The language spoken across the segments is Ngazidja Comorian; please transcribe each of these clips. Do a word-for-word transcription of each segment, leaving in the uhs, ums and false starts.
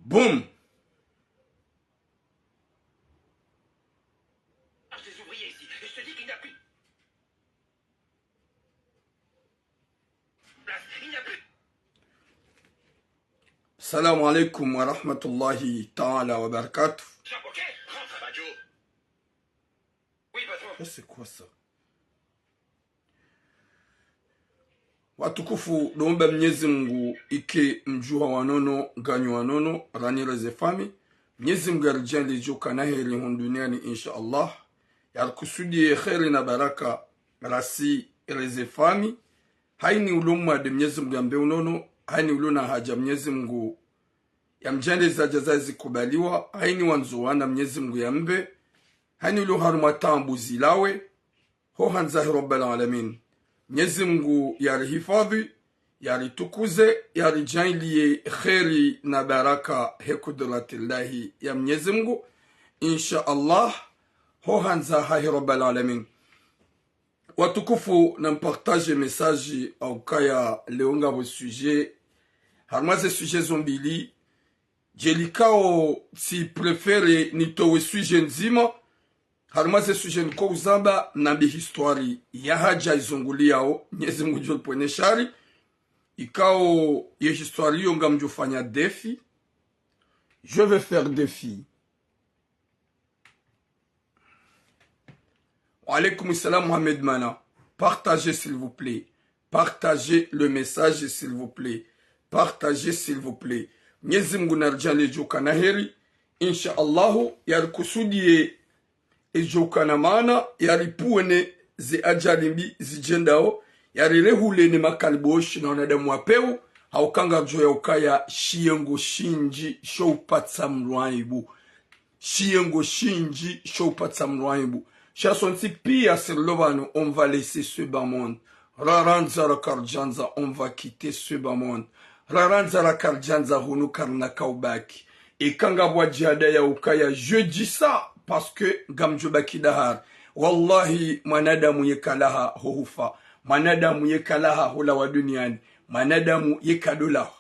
Boum. Salam alaikum wa rahmatullahi ta'ala wa barakatuh. Ça, c'est quoi ça? Watukufu, ndo omba Mnyezi Mungu ike mdjuha wa nono, nganyi wa nono, rani reze fami. Mnyezi Mungu yaridjaanliye djo ukana heri hunu duniani, insha Allah. Yarikusudiye heri na baraka, rasi reze fami. Haini ulo mwade Mnyezi Mungu yambe unono, haini ulo na haja Mnyezi Mungu yamdjaanliye ze haja zahe zikubaliwa, haini wandzo wana Mnyezi Mungu yambe, haini ulo harumwa taabu zilawe, ho handza he Rabbal Alamin. Mnyezi Mungu yarihifadhwi, yaritukuze, yaridjaanliye heri na baraka he kudratillahi ya Mnyezi Mungu, insha Allah, ho handza hahe Rabbal Alamin. Watukufu, nampartage message, ha ukaya leo ngapvo sujet. Harumwa ze sujet zo mbili, djelikao tsi préféré nitowe sujet ndzima. Harumwa ze sujet niko uzamba, nambe histoire ya haja izunguliyao, Mnyezi Mungu ngudjo lipvwene shari. Ikao ye histoire iyo ngamdjo fanya défi. Je vais faire défi. Wa alaikum salam, Mohamed Mana. Partagez, s'il vous plaît. Partagez le message, s'il vous plaît. Partagez, s'il vous plaît. Mnyezi Mungu naridjaanliye djo ukana heri. Insha Allahu, yarikusudiye edjo ukana maana, yaripvuwe ne ze ajali mbi zidjendao, yarirehule ne makaliboshi na wanadamu wa pewu, ha uka ngaridjo ya ukaya shiyengo shindji sho upatsa mdru aibu. Shiyengo shindji sho upatsa mdru aibu. Sha sontsi piya sirilo pvanu, on va laisser ce bas monde. Rarandza rakaridjandza, on va quitter ce bas monde. Rarandza rakaridjandza, hunu karina kaubaki. Eka ngapvo djihada ya ukaya, je dis ça parce que ngamdjo baki dahari. Wallahi, mwanadamu yeka laha ho hufa. Mwanadamu yeka laha hulawa duniani. Mwanadamu yeka ndo laha.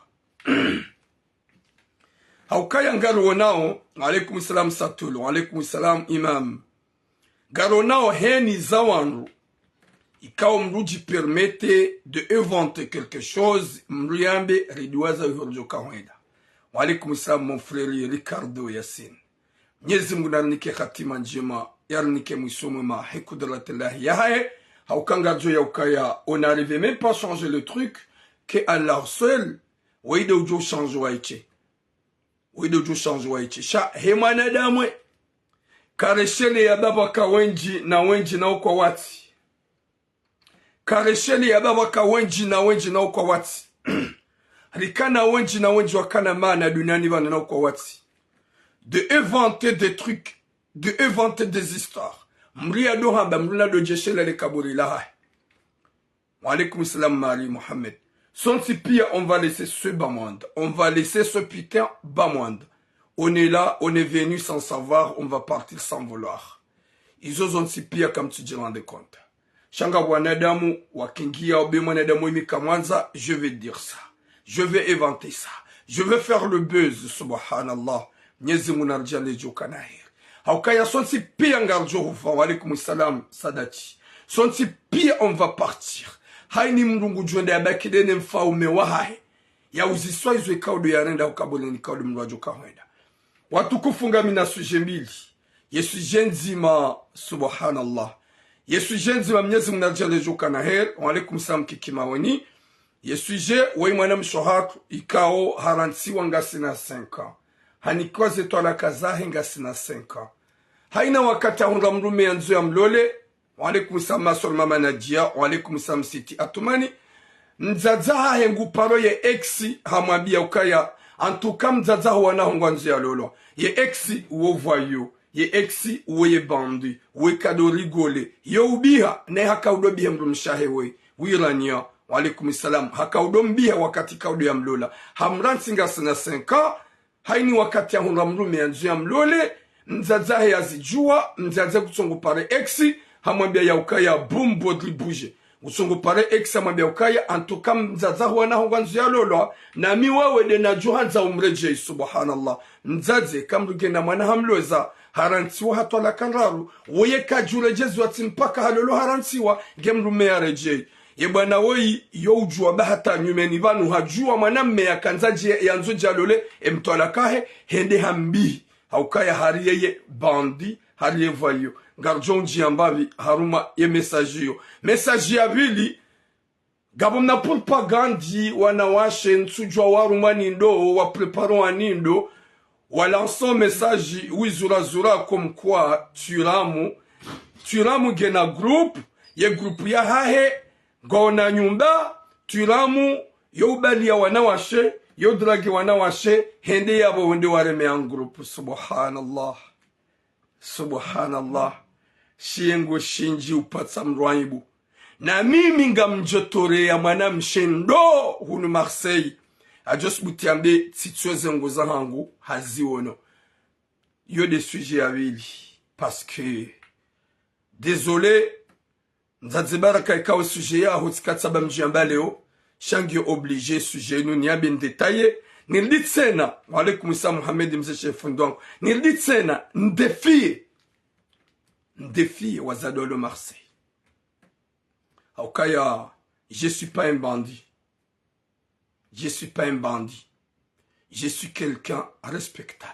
Ha ukaya ngarionao, wa alaikum salam Satulu, wa alaikum salam Imam. Ngarionao heni za wandru, ikao mdru dji permettre de inventer quelque chose, mdru yambe ridiwaza iho ridjo kahwenda. Wa alaikum salam mon frère Ricardo Yassine. Mnyezi Mungu narinike hatima ndjema, yarinike mwiso mwema, he kudratillahi yahahe, ha uka ngaridjo ya ukaya, on n'arrive même pas changer le truc, que Allah seul, weye nde udjo changer wa itshe. Weye nde udjo changer wa itshe. Sha, he mwanadamu, kareshele ya baba ka wendji na wendji na ukwa watsi. Kareshele ya baba ka wendji na wendji na ukwa watsi. Rikana wendji na wendji wakana maana duniani pvanu na ukwa watsi. De inventer des trucs, de inventer des histoires. Mdru ya ndo hamba, mdru na ndo djeshela le kaburi lahahe. Wa alaikum salam Marie Mohamed. Sontsi piya, on va laisser ce bas monde. On va laisser ce putain bas monde. On est là, on est venu sans savoir, on va partir sans vouloir. Izo zontsi piya kamtsidji rendre compte. Sha ngapvo wanadamu, wakingiya, obe mwanadamu imi kamwandza, je vais dire ça. Je vais inventer ça. Je vais faire le buzz, subhanallah. Mnyezi Mungu naridjaanliye djo ukana heri. Ha ukaya sontsi piya ngaridjo hufa, wa alaikum salam, Sadati. Sontsi piya on va partir. Haini mdru ngudjo enda yabaki nde ne mfaume wahahe. Ya uziswa izo ikao ndo yarenda ha uka bole ni ikao ndo mdru wadjo kahwenda. Watukufu ngamina sujet mbili. Ye sujet ndzima, subhanallah. Ye sujet ndzima Mnyezi Mungu naridjaanliye djo ukana heri, wa alaikum salam Kiki Maweni. Ye sujet, woyi mwanamshe hatru, ikao harantsiwa ngasina cinq ans. Hanikiwa ze twalaka zahe ngasina cinq ans. Haina wakati ahundra mdrume yandzo yamlole, wa alaikum salam ma sœur Mama Nadia, wa alaikum salam Siti Atumani. Mdzadze hahe ngu paro ye ex hamwambiya ukaya, en tout cas mdzadze haho wana ho ngwandzo yalolwa. Ye ex wo voyou, ye ex wo ye bandit, we kado rigole. Yo ubiha, naye haka udo bihe mdrumshe wahe we, wirania, wa alaikum salam. Haka udo mbiha wakati ka udo yamlola. Hamrantsi ngasina cinq ans, haini wakati yahundra mdrume yandzo yamlole, mdzadze hahe yazidjuwa, mdzadze kutsongo pare ex, hamwambiya ya ukaya boum bodri bouge. Ngutsongo pare ex amwambia ukaya, en tout cas, mdzadze waho wana ho ngwandzo yalolwa, nami wewe nde nadjo handza umredjeyi, subhanallah. Mdzadze, kamrugena mwana hamloza, harantsiwa ha twalaka ndraru, woye kadjuredjeziwa tsi mpaka halolwa harantsiwa, nge mdrume yaredjeyi. Ye bwana woyi, yo udjuwa ba hata nyumeni pvanu hadjuwa mwanamme yakandza dje, yandzo dje alole, emtwalaka he, hende hambihi. Haukaya hari yeye bandit, hari ye voyou. Ngaridjo undjiya mbapvi harumwa ye message iyo. Message ya pvili, ngapvo mna propagande wanawashe ntsudjuwa warumwa ni ndo, wa préparer wa ni ndo, wa lancer message wizurazura comme quoi Twiramu, Twiramu ngena groupe, ye groupe yahahe, ngwaona nyumba, Twiramu, yo ubaliya wanawashe, yo drague wanawashe, hende yapvo wende wareme un groupe. Subhanallah. Subhanallah. Shiyengo shindji upatsa mdru aibu. Na mimi ngamdjo toreya mwanamshe ndo hunu Marseille. Adjo subuti yambe tsitsuwe ze nguo zahangu haziono. Yo nde sujet ya pvili. Parce que, désolé, mdzadze Baraka, ikao sujet yaho tsika tsamba mdjiyamba leo, sha ngiyo obligé sujet inu niyambe ndétaillé, nirudi tsena, wa alaikum salam Mohamed mze shefu ndwangu, nirudi tsena, ndéfier, ndéfier wazade walo Marseille. Haukaya, je suis pas un bandit. Je suis pas un bandit. Je suis quelqu'un respectable.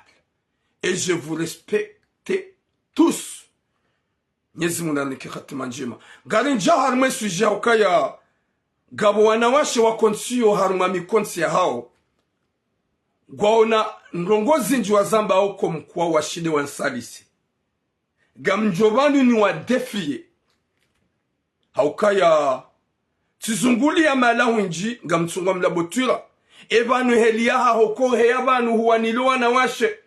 Et je vous respecte tous. Mwenyezi Mungu nanike hatima ndjema. Ngarindjao harumwa ye sujet haukaya ngapvo wanawashe wakontsiyo harumwa mikontsi yahawo. Ngwaona ndrongo zindji wazambao comme quoi washinde wansalise. Ngamdjo pvanu niwa défier. Haukaya, tsizunguliya mahala hwindji, ngamtsungwa mlapvo Twira. E pvanu heli yahaho ko heya pvanu huwanilo wanawashe.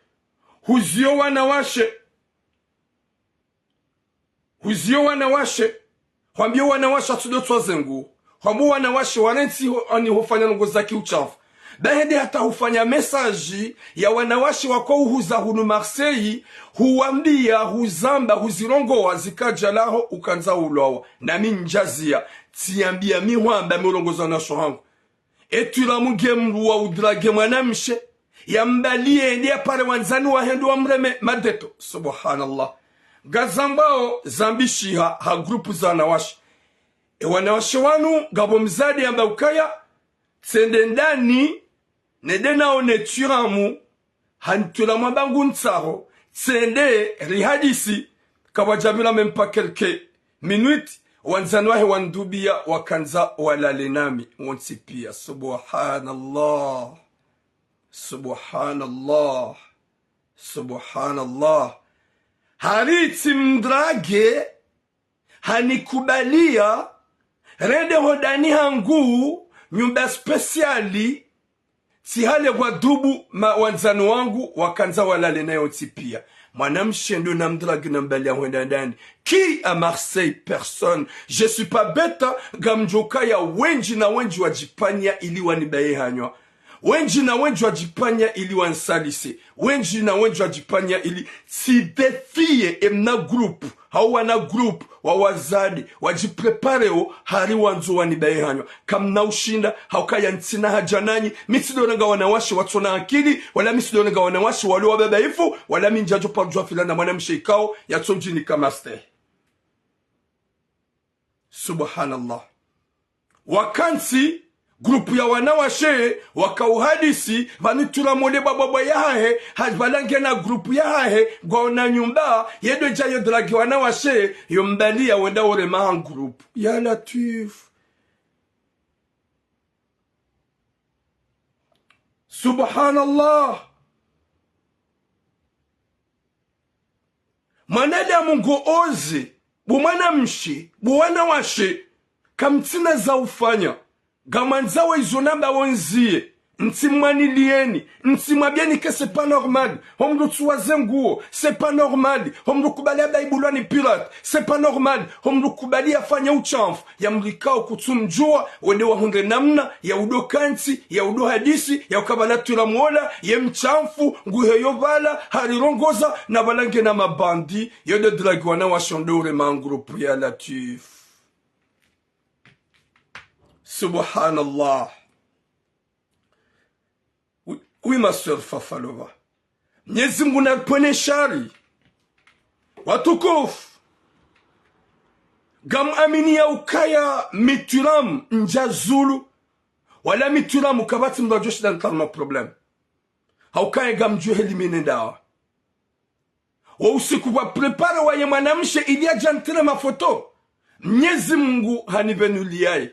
Huziyo wanawashe. Huziyo wanawashe. Hwambiyo wanawashe watsudo tsuwa ze nguo. Hwambiyo wanawashe warantsi ho, ani hufanya ndrongo za kiuchafu. Ba hende hata hufanya message ya wanawashe wako uhuza hunu Marseille, huwambiya, huzamba, huzirongowa, zikadja laho ukandza ulwawa. Nami ndjaziya, tsiyambiya mi hwamba mi urongoza wanawashe wahangu. E Twiramu nge mdru wa udrague mwanamshe, yambaliye yende yapare wandzani wahe ndo wamreme madeto. Subhanallah. Ngazambao zambishiha ha groupe za wanawashe. E wanawashe wanu, ngapvo mdzadze yamba ukaya, tsende ndani, nende naone Twiramu, hani Twiramu amba ngu ntsaho, tsende rihadisi, kapvadjapvira même pas quelques minutes, wandzani wahe wandubiya wakandza walale nami, wontsi piya. Subhanallah. Subhanallah. Subhanallah. Hari tsi mdrague, hanikubaliya, rende ho ndani hangu, nyumba spéciale, tsihale pvwa dubu ma wandzani wangu, wakandza walale naye wontsi piya. Mwanamshe ndo namdrague nambaliya hwenda ndani. Qui à Marseille? Personne. Je suis pas bête, ngamdjo ukaya wendji na wendji wadjipanya ili wanibaye hanywa. Wendji na wendji wadjipanya ili wansalise. Wendji na wendji wadjipanya ili tsidéfier emna groupe, hau wana groupe, wa wazade, wadjiprépareo, hari wandzo wanibaye hanywa. Kamna ushinda, haukaya ntsina haja nanyi, mi tsidorenga wanawashe watsona akili, wala mi tsidorenga wanawashe walo wababaifu, wala mi ndjadjo paro djwa fila na mwanamshe ikao, yatsodjinika mastehi. Subhanallah. Wakantsi, groupe ya wanawashe, wakauhadisi, pvanu Twiramu ole bwabwabwa yahahe, ha pvala ngena groupe yahahe, ngwaona nyumba, ye ndo djayo drague wanawashe, yo mbaliya wenda urema ha groupe. Ya Latwif. Subhanallah. Mwanadamu ngo oze, bo mwanamshe, bo wanawashe, kamtsina za ufanya. Ngamwandzao izo namba wondziye, ntsi mwaniliyeni, ntsi mwambiyeni que c'est pas normal, ho mdru tsuwa ze nguo, c'est pas normal, ho mdru kubali abaibulwa ni pirate, c'est pas normal, ho mdru kubali yafanya uchafu, yamrikao kutsumdjuwa, wende wahundre namna ya udo kantsi, ya udo hadisi, ya ukaya pvala Twiramu ola, ye mchafu, nguheyo pvala, harirongoza, na pvala ngena mabandi, yo ndo drague wanawashe ndo urema groupe. Ya Latwif. Subhanallah. Oui, oui, ma sœur Fafalova. Mnyezi Mungu naripvwene shari. Watukufu. Ngam amini ya ukaya mi Thuram ndja zulu. Wala mi Thuram kapvatsi mndru adjo shinda nitria harumwa problème. Ha ukaya ngamdjo éliminer ndawa. Wo usiku pvwa préparer waye mwanamshe ili yadje yanitrie mafoto. Mnyezi Mungu hanipvenuliyaye.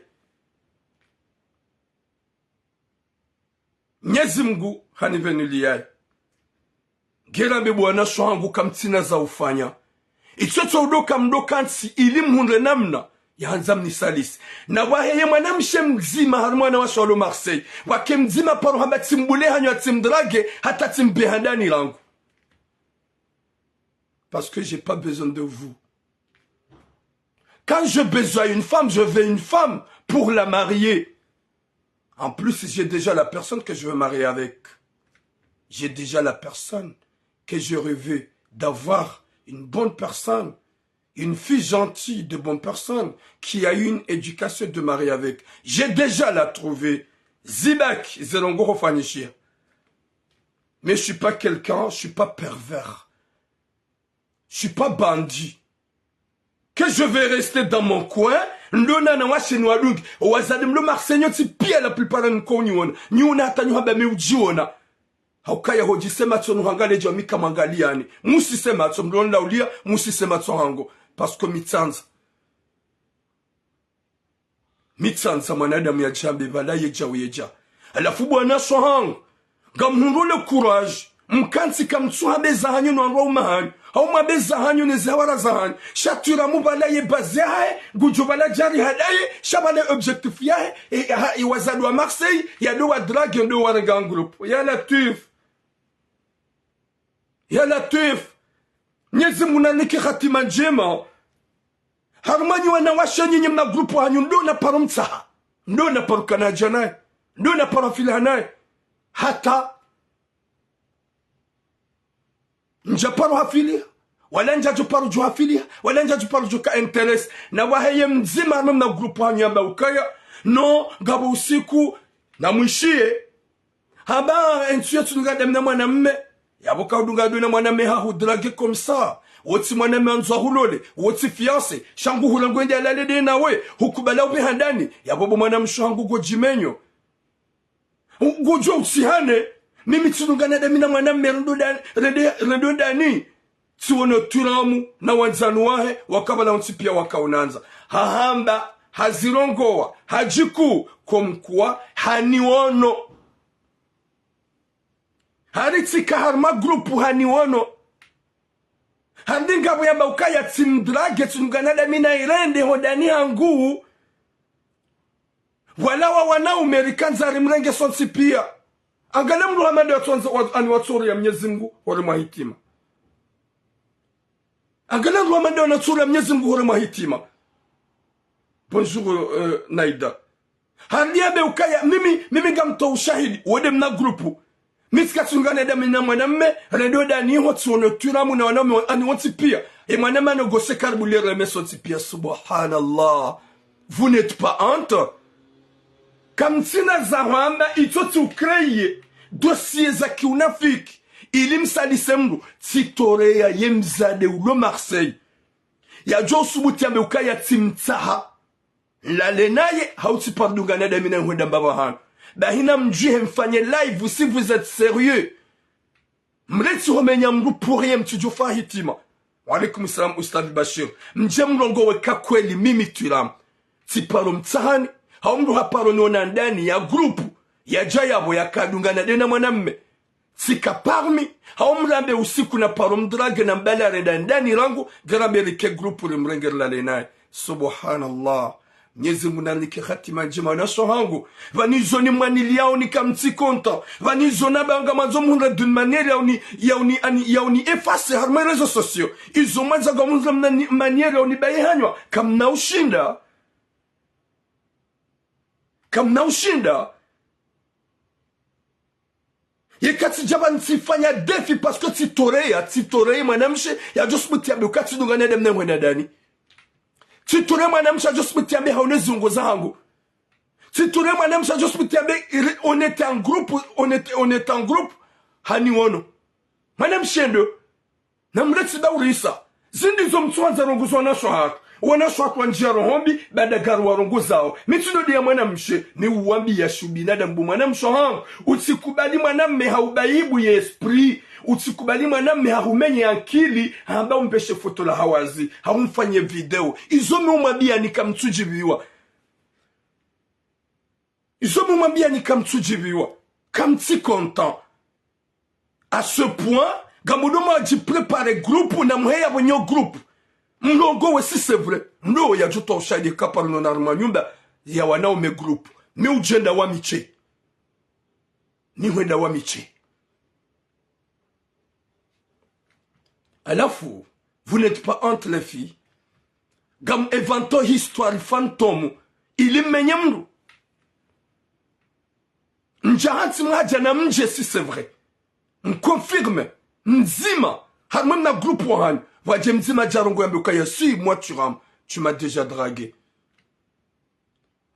Mnyezi Mungu hanipvenuliyaye. Ngera be bo wanashe wahangu kamtsina za ufanya. Itsotso udoka mdoka ntsi ili mhundre namna ya handza mnisalisi. Na wahe ye mwanamshe mdzima harumwa wanawashe walo Marseille. Wake mdzima paro hamba tsimbuleha hanyu tsimdrague hata tsimbeha ndani langu. Parce que j'ai pas besoin de vous. Quand j'ai besoin d'une femme, je veux une femme pour la marier. En plus, j'ai déjà la personne que je veux marier avec. J'ai déjà la personne que je rêvais d'avoir, une bonne personne, une fille gentille, de bonne personne, qui a eu une éducation de marier avec. J'ai déjà la trouvée. Zibaki, ze ndrongoo hufanyishiha. Mais je suis pas quelqu'un, je suis pas pervers. Je suis pas bandit. Que je vais rester dans mon coin, ndo wanawashe niwadunge. Owadzadze mlo Marseille nyontsi pia la plupart niko uniona. Niona hata nihamba mi udjiona. Ha ukaya hodjise matso nuhangalie dja mi kamwangaliyani. Musise matso mlo nilaulia, musise matso hangu. Parce que mi tsandza. Mi tsandza mwanadamu yadje yambe pvala yedja uyedja. Halafu bo wanashe wahangu, ngamhundro le courage, mkantsi kamtsuha be zahanyu no wandru waume wahanyu, hau mwabe zahanyu ne zihawara zahanyu. Sha Thuram pvala ye base yahahe, ngudjo pvala djari hadaye, sha pvala objectif yahe, e, ha, e wadzadze wa Marseille, yado wadrague, ndo warenga en groupe. Ya Latwif. Ya Latwif. Mnyezi Mungu nanike hatima ndjema. Harumwa nyi wanawashe nyinyi mna groupe hanyu, ndo na paro mtsaha. Ndo na paro kana dja naye. Ndo na paro hafiliha naye. Hata ndja paro hafiliha. Wala ndjadjo paro djo hafiliha. Wala ndjadjo paro djo ka intéressé. Na wahe ye mdzima harumwa mna groupe hanyu yamba ukaya. No, ngapvo usiku. Namwishiye. Hamba, entsu yatsu dunga ndami na mwanamme. Yapvo ka udunga ndami na mwanamme ha hudrague comme ça. Wotsi mwanamme andzo ahulole. Wotsi fiancé. Sha ngu hula ngwende alale de nawe. Hukubala ubeha ndani. Yapvo bo mwanamshe hangu ngodjimenyo. U-, ngodjo utsihane. Mimi tsi dunga ndami na mwanamme rendo ndani. Rende, rendo ndani. Tsiwono Thuram na wandzani wahe, waka pvala wontsi pia waka unandza. Hahamba, hazirongowa, hadjiku, comme quoi, haniwono. Haritsika harumwa groupe haniwono. Handi ngapvo yamba ukaya tsimdrague tsi dunga ndami na irende ho ndani hangu. Wala wa wanaume rikandza rimrenge sontsi pia. Angalia mdru hama ndo yatsondza wa-, ani watsori ya Mnyezi Mungu, hore mwa hitima. Angalia mdru hama ndo yatsori ya Mnyezi Mungu, hore mwa hitima. Bonjour, euh, Naïda. Handi yambe ukaya, mimi, mimi ngamtowa ushahidi, wende mna groupe. Mi tsika tsi dunga ndami na mwanamme, rendo ndani ho tsiwono Thuram na wanaume wa-, ani wontsi pia. E mwanamme ano gose karibu le reme sontsi pia, subhanallah. Vous n'êtes pas honte? Kamtsina za hwamba itso tsi ucréer dossier za kiunafiki. Ili msalise mdru, tsitoreya ye mdzadze ulo Marseille. Yadjo usubuti yambe ukaya tsimtsaha. Nlale naye, hau tsiparo dunga ndami na hwenda mbapvi hanu. Bahi namdjuhe mfanye live si vous êtes sérieux. Mretsi homenya mdru pour rien mtsidjo fa hitima. Wa alaikum salam, Ustadh Bashir. Mdje mrongowe ka kweli mimi Thuram. Tsiparo mtsahani, hau mdru haparo niona ndani ya groupe, yadja yapvo yaka dunga ndami na mwanamme. Tsika parmi, hau mrambe usiku na paro mdrague na mbala renda ndani rangu, ngarambe rike groupe rimrenge rilale naye. Subhanallah. Mnyezi Mungu nanike hatima ndjema wanashe hangu. Pvanu izo nimwaniliyao ni kamtsi content. Pvanu izo namba ngamwandzo mhundre d'une manière ya uni, ya uni, ani, ya uni effacer harumwa réseaux sociaux. Izo mwandza ngamhundre mna ni, manière ya unibaye hanywa. Kamna ushinda. Kamna ushinda. Yeka tsidja pvanu tsifanya défi parce que tsitoreya, tsitoreya mwanamshe, yadjo subuti yambe uka tsidunga ndami na mwanadamu. Tsitoreya mwanamshe, yadjo subuti yambe haone zungo zahangu. Tsitsuhe mwanamshe adjo spiti yambe, on était en groupe, on était, on était en groupe. Haniono. Mwanamshe ndo. Namletse ba urisa. Zindizo mtsuandza rongoza wanashe wahatru. Wanashe wahatru wandjiya roho mbi, baada gari warongozao. Mi tsi ndo diya mwanamshe, mi uwambiya sha ubinadamu bo mwanamshe wahangu. Utsikubali mwanamme hahubaibu ye esprit. Utsikubali mwanamme hahumenye ankili, hamba umpveshe foto la hawazi, hahumfanye video. Izo mi umwambiya ni kamtsudjibiwa. Izo mi umwambiya ni kamtsudjibiwa. Kamtsi content. À ce point, ngamdjo mwadji préparer groupe na mheya pvo nyo groupe. Mlongowe si c'est vrai. Mlo yadjo towa ushahidi kaparo nona harumwa nyumba ya wanaume groupe. Mi udjenda wa miche. Ni hwenda wa miche. Halafu, vous n'êtes pas honte, les filles. Ngam invento histoire fantôme, ili mmenye mndru. Ndja hantsi mhadja na mdje si c'est vrai. Mconfirme. Mdzima. Harumwa mna groupe wahanyu. Pvwadje mdzima djarongowa yambe ukaya si, moi tu rames. Tu m'as déjà dragué.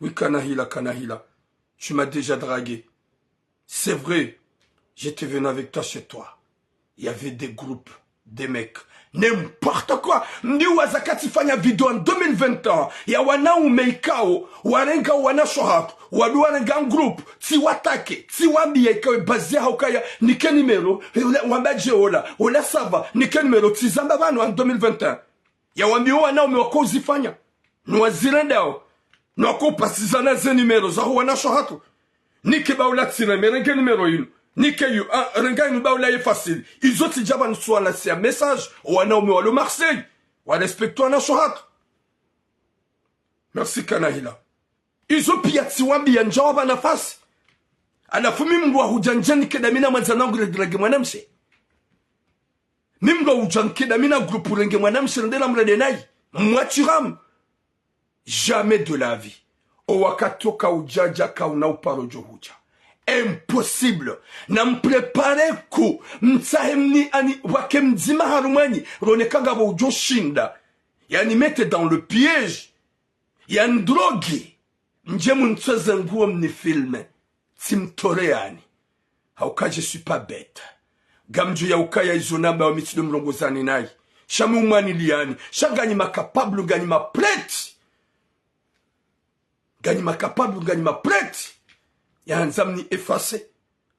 Oui, Kanahila, Kanahila. Tu m'as déjà dragué. C'est vrai. J'étais venu avec toi chez toi. Il y avait des groupes, des mecs. N'importe quoi. Mdi waza katsifanya video en deux mille vingt et un ya wanaume ikao warenga wanashe wahatru, wadu warenga groupe, tsiwatake, tsiwambiya ikao bazi yaho ukaya nike numéro, wamba dje ola, ola ça va, nike numéro, tsizamba pvanu en deux mille vingt et un. Yawambiwa wanaume wako uzifanya. Nwazirendao. Nwako upasizana ze numéro zaho wanashe wahatru. Nike ba ula tsireme, renge numéro yinu. Nike yu, ah, renga yinu ba ula ye facile. Izo tsidja pvanu suala sia message, wanaume walo Marseille. Wa respecte wanashe wahatru. Merci Kanahila. Izo piya tsiwambiya ndjawapva nafasi. Halafu mi mndru wa hudja ndje nike damina mwandzani wangu renge, renge mwanamshe. Mi mndru wa hudja nike damina groupe renge mwanamshe rende na mrende nayi. Moi tu rames. Jamais de la vie. O wakati oka udjadja kauna uparo djo hudja. Impossible. Na mprépare ku mtsahe mni ani wake mdzima harumwanyu. Roneka ngapvo udjo shinda. Yani mettez dans le piège. Yani drogue. Ndje munitsoze nguo mnifilme. Tsimtore yani. Hauka je suis pas bête. Ngamdjo ya ukaya izo namba wa mi tsi ndo mrongozani nayi. Sha mi umwaniliyani. Sha nganyi ma capable, nganyi ma prête. Nganyi ma capable, nganyi ma prête. Ya handza mni effacer.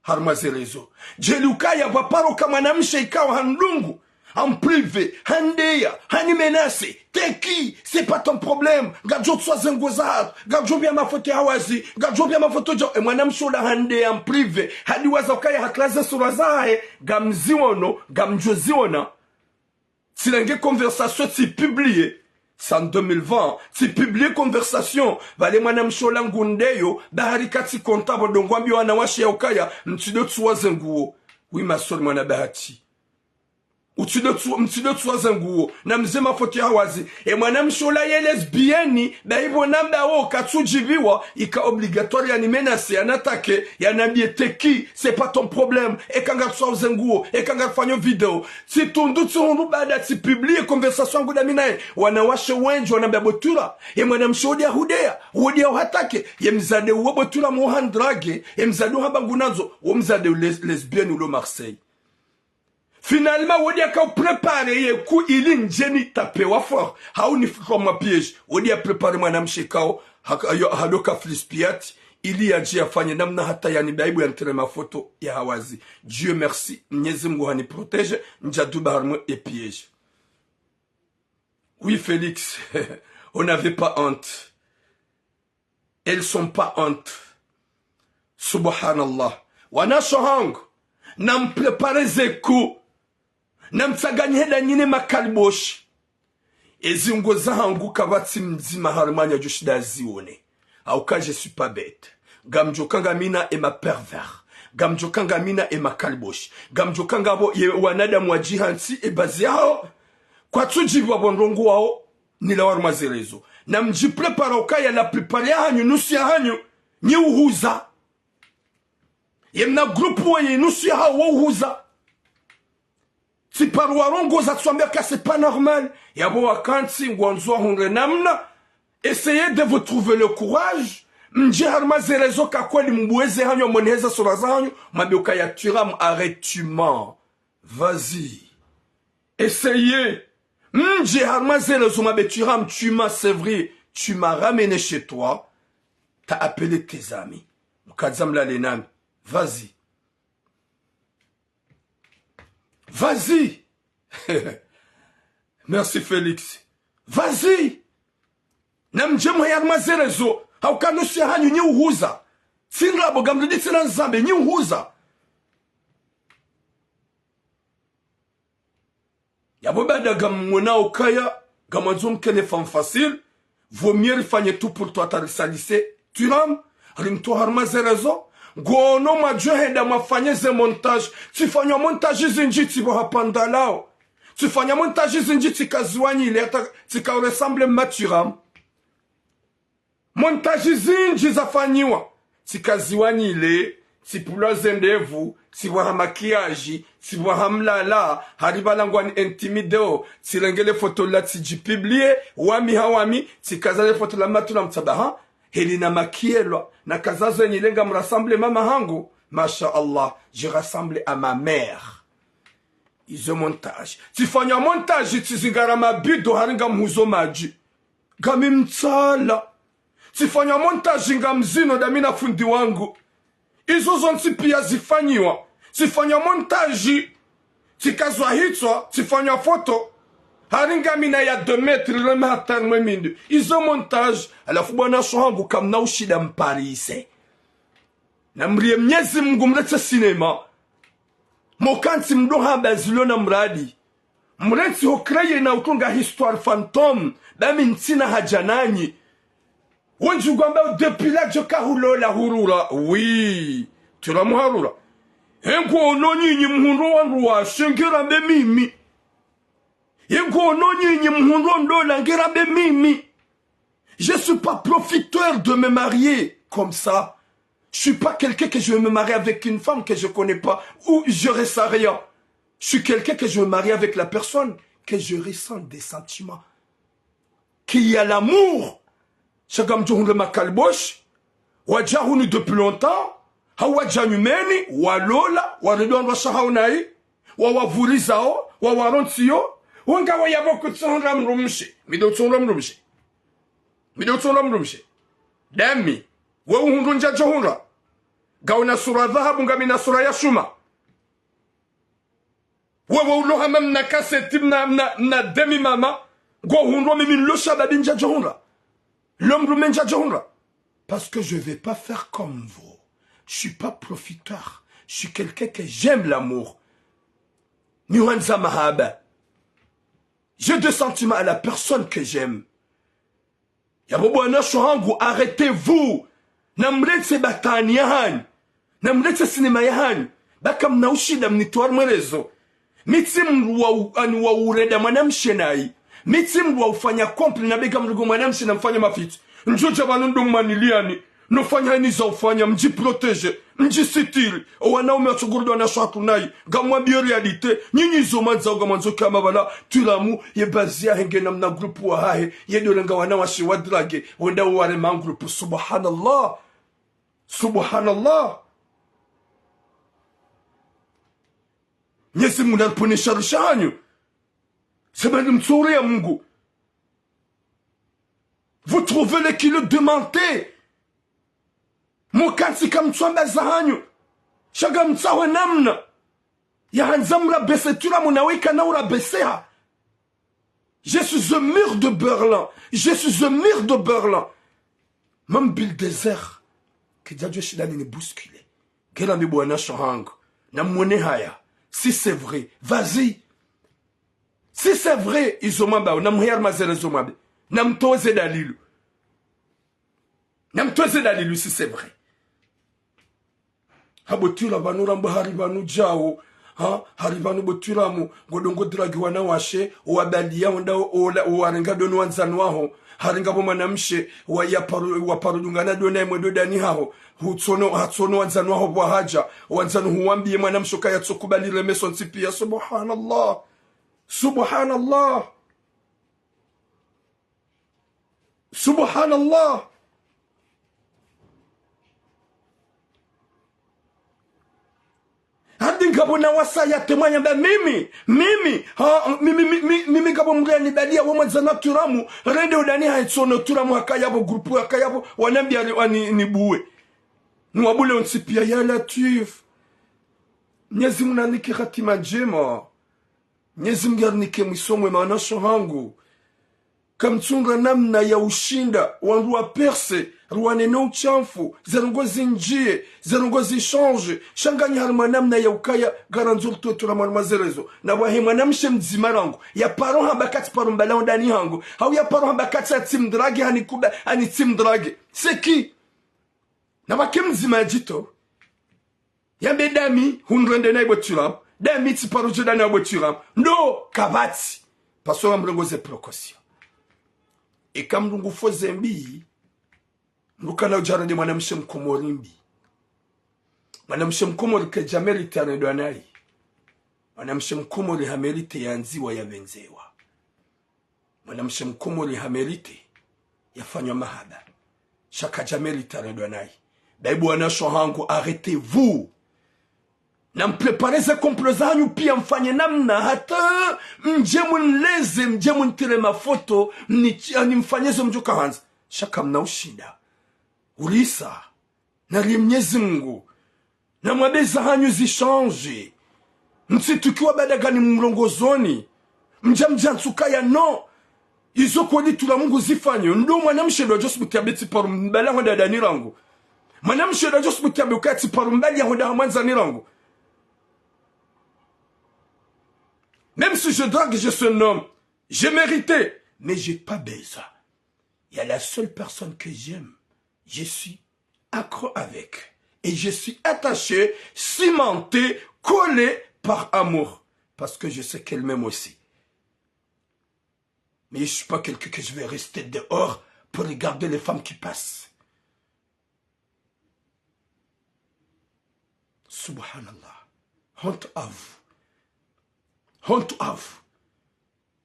Harumwa ze réseaux. Djeli ukaya pvwa paro ka mwanamshe ikao hanidungu. En privé, handeya, hani menacer. T'es qui? C'est pas ton problème. Ngadjo tsowa ze nguo zahatru. Ngadjo pviya mafoto ya hawazi. Ngadjo pviya mafoto djo. E mwanamshe ola handeya en privé. Hadi waza ukaya hatreze sura zahe. Ngamziono, ngamdjo ziona. Tsirenge conversation tsipublie. C'est en deux mille vingt. Tsipublie conversation. Pvale mwanamshe ola ngundeyo, bahari katsi content pvo ndo ngwambiyo wanawashe ya ukaya, mtsi ndo tsowa ze nguo. Oui, ma sœur, mwana bahati. Utsi ndo tso-, mtsi ndo tsowa ze nguo. Na mze mafoto ya hawazi. E mwanamshe ola ye lesbienne, ba ipvo namba wo katsudjibiwa, ika obligatoire yani menacer, yani attaquer, yani ambiye t'es qui, c'est pas ton problème. Eka ngarutsowa ze nguo, eka ngarufanyo video. Tsitundu tsihundru baada tsipublie conversation yangu dami naye. Wanawashe wendji wanambia bwetura. Ye mwanamshe wodi ya hudeya, wodi ya uhatake. Ye mdzadze uwo bwetura muhandrage, ye mdzadze uhamba ngunandzo, wo mdzadze les-, lesbienne ulo Marseille. Finalement, wodi ya kao préparer ye ku ili ndje ni taper wa fort. Hau nifikwa mwa piège. Wodi ya préparer mwanamshe kao, haka-, yo, hadoka flispiati, ili yadje yafanye namna hata yani baibu ya ntere mafoto ya hawazi. Dieu merci, Mnyezi Mngu hani protéger, ndja duba harumwa e piège. Oui, Félix, on n'avait pas honte. Elles sont pas honte. Subhanallah. Wanashe wahangu, na mpréparer ze ku. Na mtsanganyihe da nyine makaliboshi. Ezi nguo zahangu kapvatsi mdzima harumwanyu adjo shinda azione. Hauka je suis pas bête. Ngamdjo ka ngamina e ma pervers. Ngamdjo ka ngamina e makaliboshi. Ngamdjo ka ngapvo ye wanadamu wadjihantsi e bazi yaho. Kwatsudjibiwa pvo ndrongoo wawo, nilawa harumwa ze réseaux. Na mdji préparer ukaya la plupart yahanyu, nusu yahanyu, nyi uhuza. Ye mna groupe wenyi nusu yahawo uhuza. Tsiparo warongoza tswambia ka c'est pas normal. Yapvo wakantsi ngwandzo wahundre namna. Essayez de vous trouver le courage. Mdje harumwa ze réseaux ka kweli mbuwe ze hanyu, mweneheza sura za hanyu, mwambe ukaya Thuram, arrête, tu mens. Vas-y. Essayez. Mdje harumwa ze réseaux mwambe Thuram, tu mens, c'est vrai. Tu m'as ramené chez toi. T'as appelé tes amis. Mkadza mlale nami. Vas-y. Vas-y. Merci Félix. Vas-y. Na mdje mwe harumwa ze réseaux. Hauka nusu ya hanyu nyi uhuza. Tsi ndrabo, ngamrudi tsena nzambe, nyi uhuza. Yapvo baada ngamwona ukaya ngamwandzo mkene femme facile, vaut mieux rifanye tout pour toi, ta risalise Thuram, rimtowe harumwa ze réseaux. Ngono mwadjo henda mwafanye ze montage. Tsifanya montage zindji tsipvo hapvandalao. Tsifanya montage zindji tsikaziwa nyile, hata tsika ressemble ma Thuram. Montage zindji zafanyiwa. Tsikaziwa nyile, tsipvulwa ze ndevu, tsipvwaha maquillage, tsipvwaha mlala, hari pvala ngwani intimideo, tsirenge le foto la tsidji publie, wami ha wami, tsikaza le foto la matula mtsabaha, heli na makielwa, na kaza ze nyile ngam ressemble mama hangu, masha Allah, je ressemble à ma mère. Izo montage. Tsifanya montage tsizingara mabido hari ngamhuzo madji. Ngami mtsala. Tsifanya montage ngamzino dami na fundi wangu. Izo zontsi pia zifanyiwa. Tsifanya montage tsikazwa hitswa, tsifanya foto. Hari ngami na ya deux mètres, rema hata mwe mindu. Izo montage, halafu bwana sho hangu kamna ushinda mparise. Na mrie Mnyezi Mungu mretse cinéma. Mokantsi mdo hamba zilo na mradi. Mrentsi ho créer na utunga histoire fantôme, ba mi ntsina haja nanyi. Wendji ngwamba depuis là djo ka hulola hurura. Oui. Thuram harura. Ye ngono nyinyi mhundro wandru washe ngira mbe mimi. Ye ngono nyinyi mhundro ndola ngira mbe mimi. Je suis pas profiteur de me marier comme ça. Je suis pas quelqu'un que je vais me marier avec une femme que je connais pas, ou je ressens rien. Je suis quelqu'un que je me marie avec la personne que je ressens des sentiments. Qu'il y a l'amour. Sha ngamdjo hundre makalbosh. Wadja hunu depuis longtemps. Hau wadja nyumeni, walola, waredi wandru washe hau nayi. Wawavurizao, wawarontsiyo. Wonga wayapvo kutsuhundra mdrumshe. Mi ndo utsuhundra mdrumshe. Mi ndo utsuhundra mdrumshe. Dami. We uhundru ndjadjo hundra. Ngauna sura dhahabu ngami na sura ya shuma. Wewe ulo hama mna kaseti, mna, mna, mna demi mama. Ngo hundro mimi nlo shababi ndjadjo hundra. Lo mdrume ndjadjo hundra. Parce que je vais pas faire comme vous. Je suis pas profiteur. Je suis quelqu'un que j'aime l'amour. Mi hwandza mahaba. J'ai des sentiments à la personne que j'aime. Yapvo bwana sho hangu, arrêtez-vous. Na mretse batani ya hanyu. Na mretse cinéma ya hanyu. Ba kamna ushinda mnitowe harumwa réseaux. Mi tsi mdru wa u-, ani wa ureda mwanamshe nayi. Mi tsi mdru wa ufanya couple na beka mdru mwanamshe na mfanya mafitsi. Ndjo dja pvanu ndo mwaniliani. No fanya ni za ufanya, mdji protéger, mdji sitiri. O wanaume watsogordo wana shwatu nayi. Ngamwambiyo réalité. Nyinyi zo mwandzao ngamwandzo kama pvala. Thuram ye bazi yahe ngena mna groupe wahahe. Ye ndo urenga wanawashe wa drague. Wenda uwarema groupe. Subhanallah. Subhanallah. Mnyezi Mungu naripvonese sharri sha hanyu. Semeni mtsuria Mungu. Vous trouvez le kilo de menteur. Mukantsi kamtswamba za hanyu. Sha ngamtsaho namna ya handza mrabese Thuram na weka na urabeseha. Je suis un mur de Berlin. Je suis un mur de Berlin. Même bulldozer. Kidjadjo shinda ni bousculer. Ngena mi bwana sho hangu. Na mwone haya. Si c'est vrai, vas-y. Si c'est vrai, izo mwamba, na mheyari mazere zo mwambe. Na mtowe ze dalilu. Na mtowe ze dalilu, si c'est vrai. Ha bo Thuram pvanu ramba hari pvanu djao. Ha, hari pvanu bo Thuram, ngo ndo ngo drague wanawashe, owabaliya, onda o-, ola, owarenga ndo no wandzani waho. Hari ngapvo mwanamshe, wa yaparo, waparo dungana ndo naye mwe ndo dani haho. Hutsono, hatsono wandzani waho pvwa hadja. Wandzani huwambiye mwanamshe kaya tsokubali remeso ntsi piya. Subhanallah. Subhanallah. Subhanallah. Ngapvo na wasaya te mwanya mba mimi, mimi, ha, mimi, mimi, mimi ngapvo mdru yanibaliya wo mwandzani wa Turamu, rende udani ha itsono Turamu hakaya pvo, groupe hakaya pvo, wanambiya ni, ani, nibuwe. Niwabuwe wontsi piya ya Latwif. Mnyezi Mungu nanike hatima ndjema. Mnyezi Mungu yarinike mwiso mwema wanashe hangu. Kamtsundra namna ya ushinda wandru wa percer, ruwane no ushamfu, ze ndrongoo zindjiye, ze ndrongoo zishandje, sha nganyi harimwa namna ya ukaya ngarandzo ritowe Turamu harimwa ze réseaux. Na pvwahe mwanamshe mdzima rangu, ya paro hamba katsi paro mbala hondani hangu, hau ya paro hamba katsi atsi mdrague hanikuba, ani tsi mdrague. C'est qui? Na pvwake mdzima ya djitowe. Yambe dami, hunrende na ibwe Turamu. Dami tsi paro djo dani ibwe Turamu. Ndo, kapvatsi. Parce que mdru ngu ze précaution. Eka mdru ngu fo ze mbi, mdru kana udja rende mwanamshe mkomori mbi. Mwanamshe mkomori kedja mérité arendwa nayi. Mwanamshe mkomori ha mérité yandziwa, yapvendzewa. Mwanamshe mkomori ha mérité yafanywa mahaba. Sha kadja mérité arendwa nayi. Bahi bo wanashe hangu, arrêtez-vous. Na mpréparé ze complot zahanyu piya, mfanye namna hata mdje munileze, mdje munitire mafoto, mni-, ani mfanye zo mdjo kahandza. Sha kamna ushinda. Ulisa. Nari Mnyezi Mungu. Na mwambe zahanyu zishandje. Mtsitukiwa baada gani mlongozoni. Mdja mdja ntsuka ya no. Izo kweli Turamu ngu zifanyo. Ndo mwanamshe ndo djo subuti yambe tsi paro mbala hondani rangu. Mwanamshe ndo djo subuti yambe ukaya tsi paro mbala hondani ha mwandzani rangu. Même si je drague, je suis un homme. J'ai mérité. Mais j'ai pas besoin. Il y a la seule personne que j'aime. Je suis accro avec. Et je suis attaché, cimenté, collé par amour. Parce que je sais qu'elle m'aime aussi. Mais je suis pas quelqu'un que je vais rester dehors pour regarder les femmes qui passent. Subhanallah. Honte à vous. Honte à vous.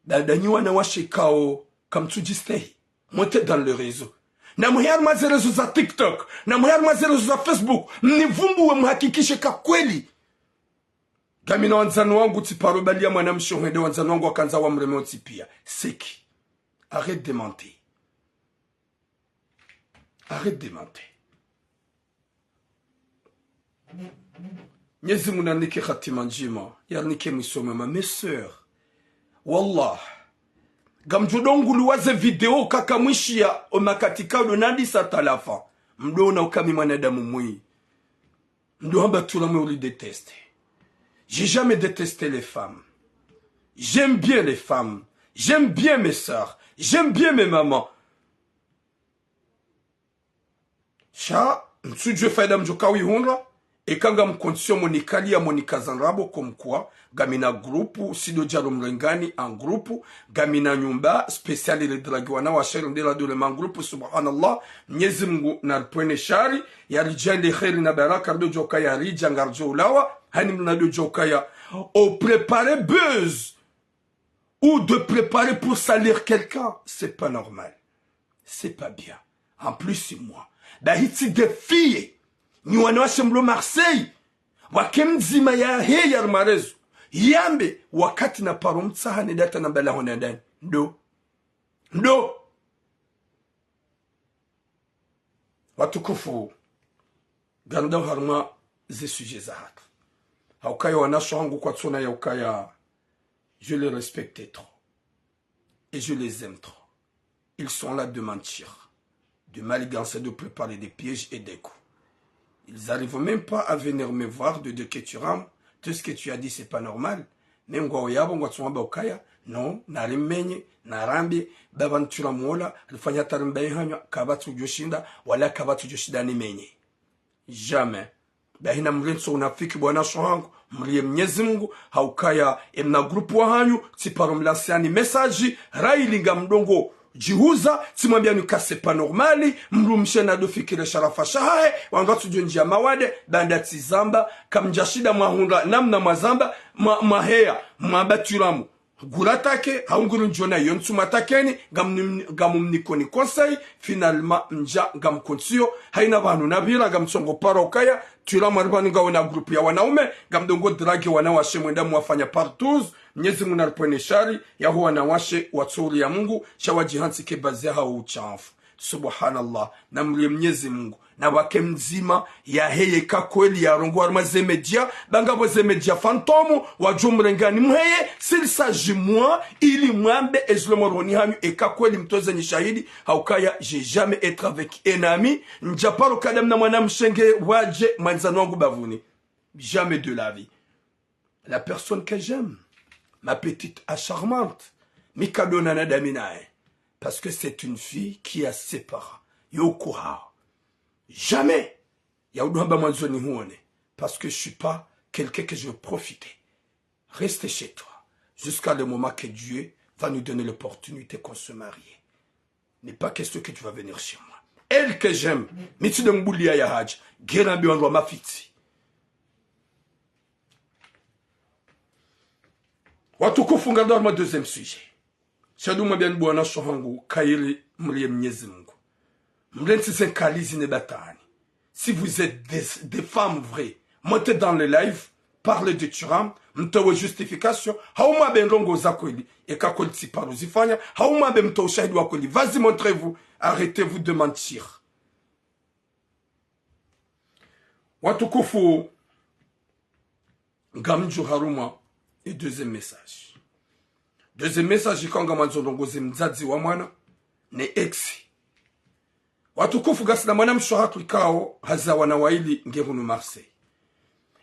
Dada nyi wanawashe kao, kamtsudjistehi. Mwontse dans le réseau. Na muhe harimwa ze réseaux za TikTok. Na muhe harimwa ze réseaux za Facebook. Mnivumbuwe, muhakikishe ka kweli. Ngamina wandzani wangu, tsi paro baliya mwanamshe hwende wandzani wangu wakandza wamreme wontsi piya. C'est qui? Arrête de mentir. Arrête de mentir. Mnyezi Mungu nanike hatima ndjema, yarinike mwiso mwema, mes sœurs. Wallah. Ngamdjo dungulwa ze video kaka mwishiya, o makati kado nandisa talafa. Mdo ona uka mi mwanadamu mwi. Mdo hamba Turamu uri déteste. J'ai jamais détesté les femmes. J'aime bien les femmes. J'aime bien mes sœurs. J'aime bien mes mamans. Sha, ntsudjuwe fayida mdjo kawihundra, eka ngam condition monikaliya monikazandrabo comme quoi, ngamina groupe, sido djaro mrengani en groupe, ngamina nyumba spécial iri dragiwa wanawashe ri ndela dole man groupe, subhanallah, Mnyezi Mungu naripvwene shari, yaridjaanlie kheri na baraka, rido djoka yaridja ngaridjo ulawa, hani mna do djoka ya, o préparer buzz, ou de préparer pour salir quelqu'un, c'est pas normal. C'est pas bien. En plus, c'est moi. Bahi tsi défier. Nyi wanawashe mlo Marseille. Wake mdzima yahe ya rumarezo. Yambe, wakati na paro mtsaha ne data na mbala hondani. Ndo. Ndo. Watukufu, ngarendao harumwa ze sujet zahatru. Haukaya wanashe hangu kwatsona ya ukaya, je les respecte trop. Et je les aime trop. Ils sont là de mentir, de manigancer, de préparer des pièges et des coups. Ils arrivent même pas à venir me voir de, de que tu rames. Tout ce que tu as dit, c'est pas normal. Mais ngwao yapvo ngwatsuamba ukaya, non, narimenye, narambe, baba ntura mwola, rifanya tarimba ihanywa, kapvatsi udjoshinda, wala kapvatsi udjoshinda nimenye. Jamais. Bahi na mrentso unafiki bo wanashe hangu, mrie Mnyezi Mungu, haukaya emna groupe wahanyu, tsiparo mlansiani message, raili ngamdongo djihuza, tsimwambiani ka c'est pas normal, mrumshe nado fikire sharafa shahahe, wandru watsudjo ndjia mawade, banda tsizamba, kamdjashinda mwahundra, namna mwazamba, mwa, mwaheya, mwabaturamu. Ngura take, hau nguri ndjona iyo ntsu mwatakeni, ngamnim-, ngamumnikoni conseil, finalement, mdja ngamkontsiyo, haina pvanu napvira ngamtsongo paro kaya, twila mwari pvanu ngawe na groupe ya wanaume, ngamdongo drague wanawashe mwenda mwafanya partout, Mnyezi Mungu naripvwene shari, yaho wanawashe, watsuri ya Mungu, sha wadjihantsi ke bazi ya hau utshafu. Subhanallah, namrie Mnyezi Mungu, napvake mdzima, yaheye ka kweli yarongoa harumwa ze média, ba ngapvo ze média fantôme, wadjo mrengani muheye, s'il s'agit moi, ili mwambe ezilo morohoni hanyu, eka kweli mtoze nyi shahidi, haukaya, j'ai jamais été avec un ami, ndjaparo kada mna mwanamshe nge wadje mwandzani wangu bavuni. Jamais de la vie. La personne que j'aime, ma petite a charmante, mi kadona na daminaye, parce que c'est une fille qui a ses parents. Yo kuha. Jamais. Ya udu hamba mwandzo ni huone, parce que je suis pas quelqu'un que je vais profiter. Reste chez toi, jusqu'à le moment que Dieu va nous donner l'opportunité qu'on se marie. N'est pas question que tu vas venir chez moi. Elle que j'aime, mi tsi de mbulia ya hadja, gera bi wandru wa mafitsi. Watukufu, ngardo harumwa deuxième sujet. Sha du mwambiani bwana sho hangu, kayiri mrie Mnyezi Mungu. Mrentsi ze nkali zine batani. Si vous êtes des, des femmes vraies, montez dans les lives, parlez de Thuram, mtowe justification, hau mwambe ndrongo za kweli, eka kweli tsi paro zifanya, hau mwambe mtowe ushahidi wa kweli. Vas-y, montrez-vous, arrêtez-vous de mentir. Watukufu, ngamdjo harumwa e deuxième message. Deuxième message, ikao ngamwandzo ndrongo ze mdzadze wa mwana ne ex. Watukufu, ngasina mwanamshe hatru ikao haza wana waili nge hunu Marseille.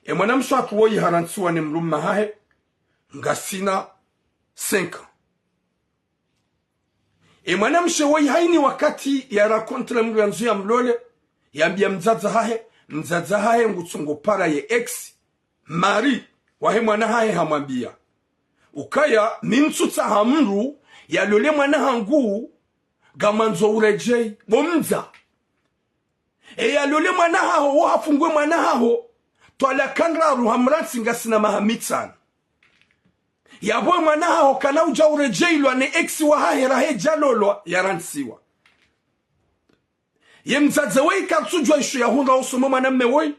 E mwanamshe hatru woyi harantsiwa ne mdrume hahe, ngasina cinq ans. E mwanamshe woyi haini wakati ya rencontre mdru yandzo ya mlole, yambia mdzadze hahe, mdzadze hahe ngutsongo para ye ex, mari, wahe mwana hahe hamwambia. Ukaya, mi ntsutsaha mdru, yalole mwana hangu, ngamwandzo uredjei, bo mdza. E yalole mwana haho, wo hafungwe mwana haho, twalaka ndraru hamrantsi ngasina maha mitsanu. Yapvo mwana haho kana udja uredjeilwa ne ex wahahe rahe djalolwa yarantsiwa. Ye mdzadze woyi katsudjwa isho yahundra usome mwanamme woyi.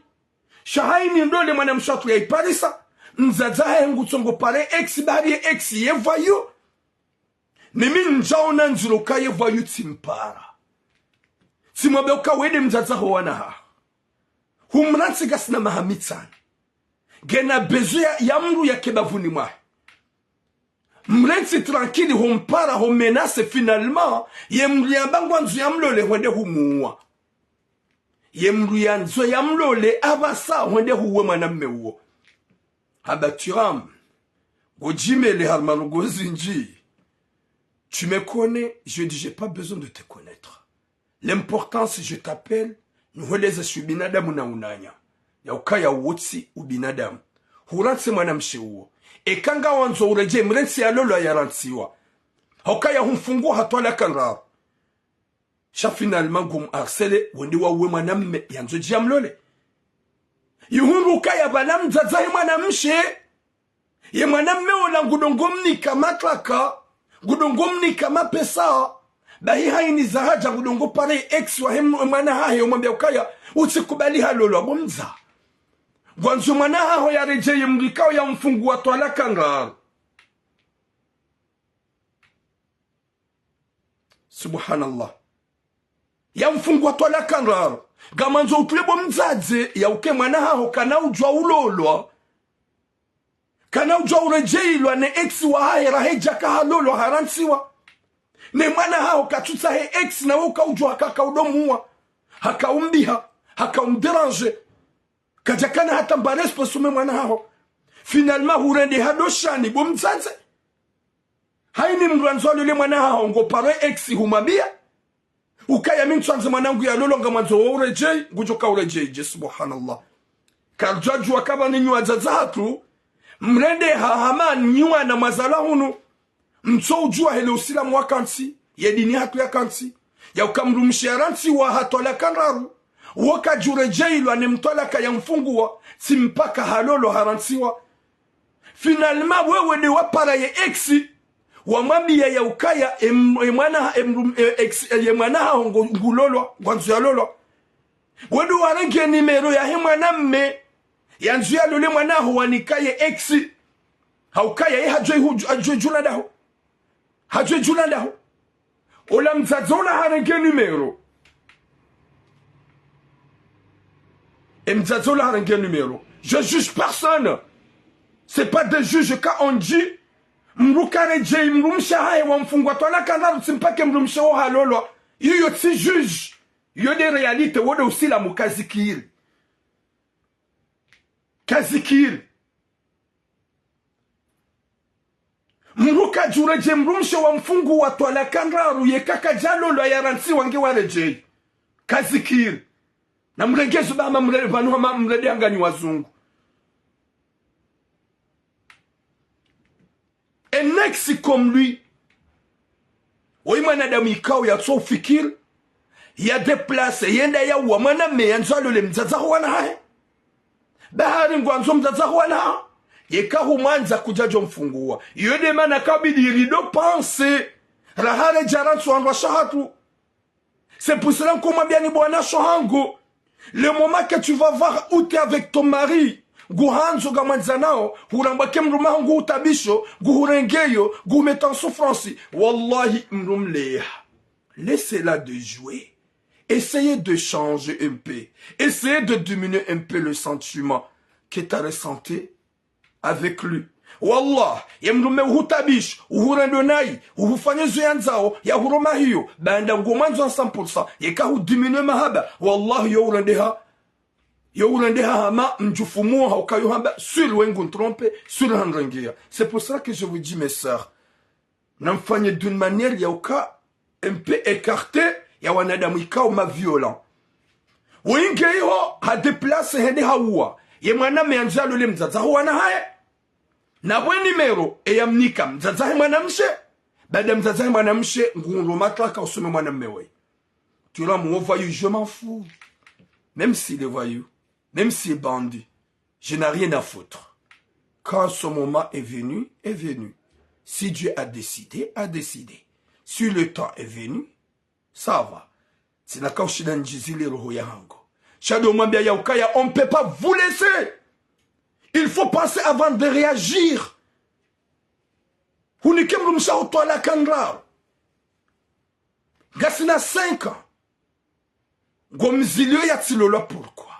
Sha haini ndole mwanamshe hatru yaiparisa, mdzadze hahe ngutsongo pare ex, bahari ye ex ye voyou. Mimi ndjaona ndziro ka ye voyou tsimpara. Tsimwambe uka wende mdzadze ho wana haho. Humrantsi ngasina maha mitsanu. Ngena besoin ya, ya mdru yake bavuni mwahe. Mrentsi tranquille, humpara, humenace, finalement, ye mdru yamba ngwandzo ya mlole hwende humuwa. Ye mdru yandzo ya mlole apvasa hwende huwe mwanamme uwo. Hamba Thuram, ngodjimele harumwa ndrongo zindji. Tu me connais, je dis, j'ai pas besoin de te connaître. L'important, si je t'appelle, nihweleze shi ubinadamu na unanya. Ya ukaya wotsi ubinadamu. Hurantsi mwanamshe uwo. Eka ngawandzo uredjei, mrentsi yalolwa yarantsiwa. Haukaya humfungu ha twalaka ndraru. Sha finalement ngumharcele, wende wauwe mwanamme yandzo dji ya mlole. Yihundru ukaya pvala mdzadze he mwanamshe. Ye mwanamme ola ngudongo mnika matraka, ngudongo mnika mapesa, bahi haini za hadja ngudongo pare ex wahe m-, mwana hahe, umwambia ukaya, utsikubali halolwa bo mdza. Ngwandzo mwana haho yaredjeye mdru ikao yamfungu wa twalaka ndraru. Subhanallah. Yamfungu wa twalaka ndraru. Ngamwandzo utule bo mdzadze, ya uke mwana haho kana udjwa ulolwa. Kana udjwa uredjeilwa ne ex wahahe rahe djaka halolwa harantsiwa. Ne mwana haho katsutsahe ex na wo kaudjwa haka kaudomuwa. Hakaumbiha, hakaumdéranger. Kadjakana hata mba respect sume mwana haho. Finalement hurende hado shani bo mdzadze. Haini mdru yandzo yalole mwana haho ngoparo ex humwambia. Ukaya mi ntswandze mwanangu yalolwa ngamwandzo wo uredjei, ngudjo ka uredjei dje, subhanallah. Kardjadjuwa kaba ni nyi wadzadze hatru, mrende ha hama nyi wana mwazalwa hunu. Mtso udjuwa hele usilamu wakantsi, ye dini hatru yakantsi, ya uka mdrumshe yarantsiwa ha twalaka ndraru, wo kadjuredjeilwa ne mtwalaka yamfunguwa, tsi mpaka halolwa harantsiwa. Finalement, wewe nde wapara ye ex, wamwambia ya ukaya, em-, emwana, em-, e-, ex, ye mwana haho ngo-, ngulolwa, ngwandzo yalolwa. Wewe nde warenge numéro yahe mwanamme, yandzo yalole mwana haho wanika ye ex. Ha ukaya ye hadjwe hu-, hadjwe djula ndaho. Hadjwe djula ndaho. Ola mdzadze ola harenge numéro. E mdzadze ola harenge numéro. Je juge personne. C'est pas des juges quand on dit. Mdru karedjei mdrumshe hahe wamfunga twalaka ndraru tsi mpaka mdrumshe wo halolwa. Iyo tsi juge. Iyo nde réalité, wo nde usilamu, kazikiri. Kazikiri. Mdru kadjuredjei mdrumshe wamfunga twalaka ndraru yeka kadjalolwa yarantsiwa nge waredjei. Kazikiri. Na mrenge zo ba hama mre-, pvanu hama mrende hanganyi wazungu. Un ex comme lui. Oyi mwanadamu ikao yatso ufikiri, ya déplace, yende yauwa mwanamme yandzo yalole mdzadze ho wana hahe. Bahari ngwandzo mdzadze ho wana hahe. Yeka humwandza kudjadjo mfunguwa. Iyo nde mana kabidi rido panse. Rahare djarantsiwa ndrwa shahatru. C'est pour cela ngamwambiani bo wanashe hangu. Le moment que tu vas voir où t'es avec ton mari, nguhandzo ngamwandzanao, hurambwa ke mdrume haho nguhutabisho, nguhurengeyo, nguhumeta en souffrance. Wallahi, mdru mleha. Laissez-la de jouer. Essayez de changer un peu. Essayez de diminuer un peu le sentiment que t'as ressenti avec lui. Wallah, ye mdrume uhutabisho, uhurendo nayi, uhufanya zo yandzao, yahuroma hiyo, baanda ngomwandzo à cent pour cent, yeka hudiminuer mahaba, wallah, yo urendeha, yo urendeha hama mdjufumu ha ukayo hamba, sûr we ngu trompé, sûr hanrengea. C'est pour cela que je vous dis, mes sœurs, namfanye d'une manière ya uka un peu écarté ya wanadamu ikao ma violent. Wenge iho ha déplace hende hauwa. Ye mwanamme yandzo yalole mdzadze ho wana hahe. Na bwe numéro, e yamnika mdzadze he mwanamshe. Baada mdzadze he mwanamshe, ngundo matlaka usome mwanamme we. Tu l'as mon voyou, je m'en fous. Même s'il est voyou, même s'il est bandit. Je n'ai rien à foutre. Quand son moment est venu, est venu. Si Dieu a décidé, a décidé. Si le temps est venu, ça va. Tsina kaushinda ndjizile roho ya hangu. Sha ndo mwambia ya ukaya, on ne peut pas vous laisser. Il faut penser avant de réagir. Hunike mdrumshe haho twalaka ndraru. Ngasina cinq ans. Ngomzilio yatsilolwa pourquoi?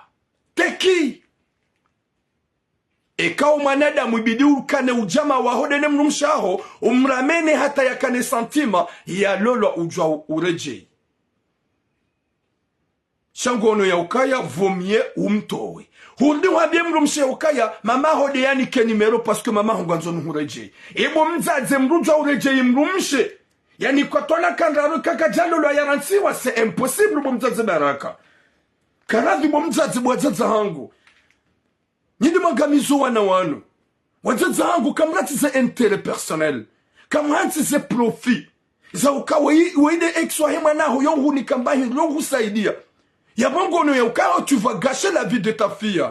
T'es qui? Eka o mwanadamu ibidi ukane udjama waho ndene mdrumshe haho, umramene hata yakane sentiment, yalolwa udjwa u-, uredjei. Sha ngono ya ukaya, vaut mieux umtowe. Hurudi hwambie mdrumshe ya ukaya, mama haho nde yanike numéro parce que mama haho ngwandzo nuhuredjei. Ebo mdzadze mdru udjwa uredjei mdrumshe. Yanikwa twalaka ndraru eka kadjalolwa yarantsiwa, c'est impossible bo mdzadze baraka. Karadhi bo mdzadze bo wadzadze hangu. Nyi nde mwangamizo wana wanu. Wadzadze hangu kamratsize intérêt personnel. Kamratsize profit. Za uka weyi, weyi nde ex wahe mwana haho yo hunika mbahi, yo husaidia. Ya bo ngono ya ukaya, tu vas gâcher la vie de ta fille.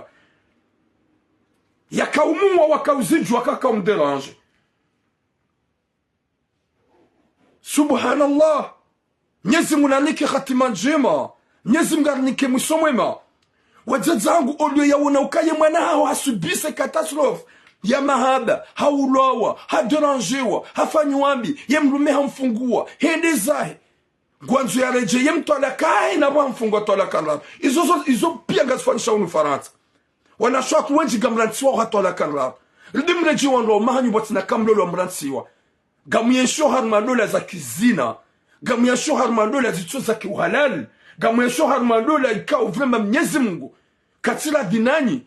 Yaka umuwa waka uzidjwa kaka umdéranger. Subhanallah. Mnyezi Mungu narinike hatima ndjema. Mnyezi Mungu arinike mwiso mwema. Wadzadze hangu, olio yaona ukaya ye mwana haho hasubise catastrophe ya mahaba, haulwawa, hadérangewa, hafanyiwa mbi, ye mdrume hamfunguwa, hende zahe. Ngwandzo yaredjei ye mtwalaka hahe na bo hamfunguwa twalaka ndraru. Izo zo, izo pia ngazifanyisha hunu Farantsa. Wanashe watru wendji ngamrantsiwa ha twalaka ndraru. Ridi mredjei wandru wa umahanyu bo tsina kamlolo wa mrantsiwa. Ngamuyenshio harumwa ndola za kizina. Ngamuyenshio harumwa ndola zitso za kiuhalali. Ngamuyenshio harumwa ndola ikao vraiment Mnyezi Mungu katsiradhi nanyi.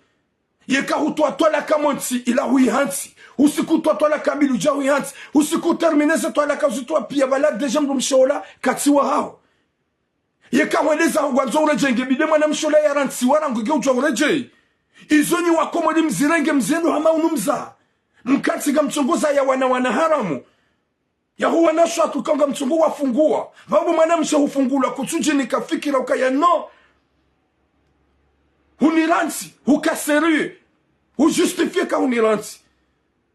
Yeka hutowa twalaka montsi ila huihantsi. Husiku hutowa twalaka mbili udja huihantsi. Husiku huterminer ze twalaka uzitowa pia bala déjà mdrumshe ola katsi wa haho. Yeka hweleza ngwandzo uredjei ngebidi mwanamshe ola yarantsiwa rangu nge udjwa uredjei. Izo nyi wakomori mzirenge mzendo hama unu mza. Mkantsi ngamtsongoza ya wana wana haramu. Yaho wanashe watru ka ngamtsongo wafunguwa. Pvapvo mwanamshe hufungulwa kutsudjinika fikira ukaya no. Hunirantsi, huka sérieux. Hujustifier ka hunirantsi.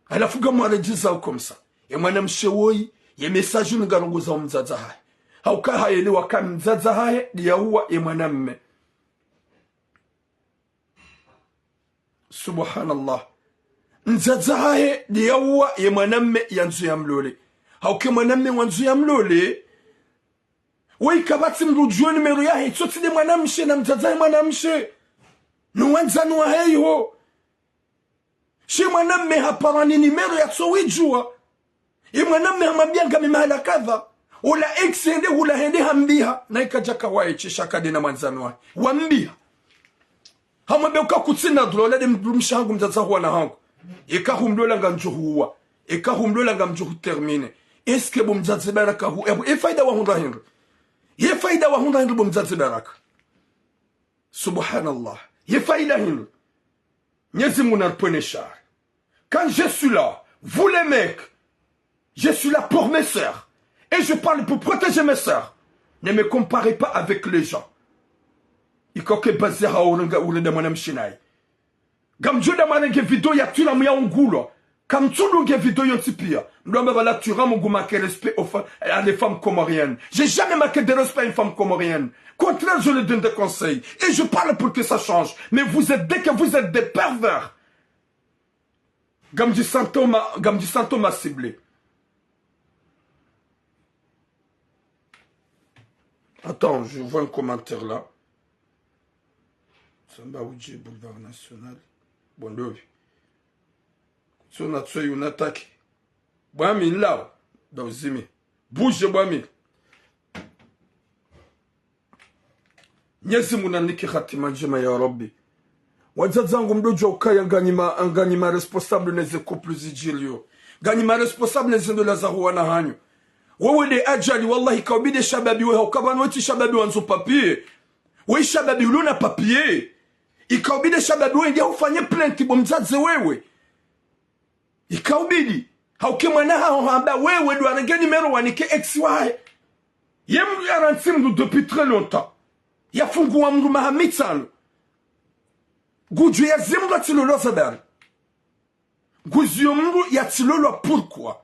Halafu ngamwaredjeza ukomsa. Ye mwanamshe woyi, ye message unu ngarongozao mdzadze hahe. Hauka hayelewa ka mdzadze hahe, ndiye yauwa ye mwanamme. Subhanallah. Mdzadze hahe ndiye yauwa ye mwanamme yandzo yamlole. Hauka ye mwanamme wandzo yamlole. Woyi kapvatsi mdru udjuwa numéro yahe, tsotsi nde mwanamshe na mdzadze hahe mwanamshe. No wandzani wahe iho. She mwanamme hapara ni numéro yatso widjuwa. Ye mwanamme hamwambia ngami mahala kadha. Ola ex hende hula hende hambiha. Na ika djaka waye she sha ka nde na mwandzani wahe. Wambiha. Hamwambia uka kutsina dhulwa, ola nde mdrumshe hangu, mdzadze wa wana hangu. Eka humlola ngamdjo huwa. Eka humlola ngamdjo hutermine. Est-ce que bo mdzadze baraka hu, ebo, ye faida wahundra hindri? Ye faida wahundra hindri bo mdzadze baraka? Subhanallah. Ye faida hindri? Mnyezi Mungu naripvwene shari. Quand je suis là, vous les mecs, je suis là pour mes sœurs. Et je parle pour protéger mes sœurs. Ne me comparez pas avec les gens. Iko ke bazi ha urenga, urenda mwanamshe nayi. Ngamdjo da mwarenge video ya Thuram ya ungulwa. Kamtsudunge video yontsi pia. Mdru amba pvala Thuram ngu manque respect aux fa-, à les femmes comoriennes. J'ai jamais manqué de respect à une femme comorienne. Contraire, je lui donne des conseils. Et je parle pour que ça change. Mais vous êtes des, que vous êtes des pervers. Ngamdji santo ma, ngamdji santo ma ciblé. Attends, je vois un commentaire là. Samba Udje, Boulevard National. Bon, ndovi. Kutsona tsoyi unataki. Bwami nlao. Nda uzimi. Bouge, bwami. Mnyezi Mungu nanike hatima ndjema ya Rabbi. Wadzadze wangu mdodjuwa ukaya nganyi ma, nganyi ma responsable ne ze couple zidjiriyo. Nganyi ma responsable ne ze ndola za ho wana hanyu. Wewe nde ajali, wallahi, kaubide shababi we, hauka pvanu we tsi shababi wandzo papier. We shababi ulona papier. Ikaubide shababi we, nge ufanye plainte bo mdzadze wewe. Ikaubidi. Hauka ye mwana haho hamba wewe ndo warenge numéro wanike ex wahe. Ye mdru yarantsi mdru depuis très longtemps. Yafunguwa mdru maha mitsanu. Ngudjuwo ye mdru yatsilolwa zabari. Ngudjuwo ye mdru yatsilolwa pourquoi?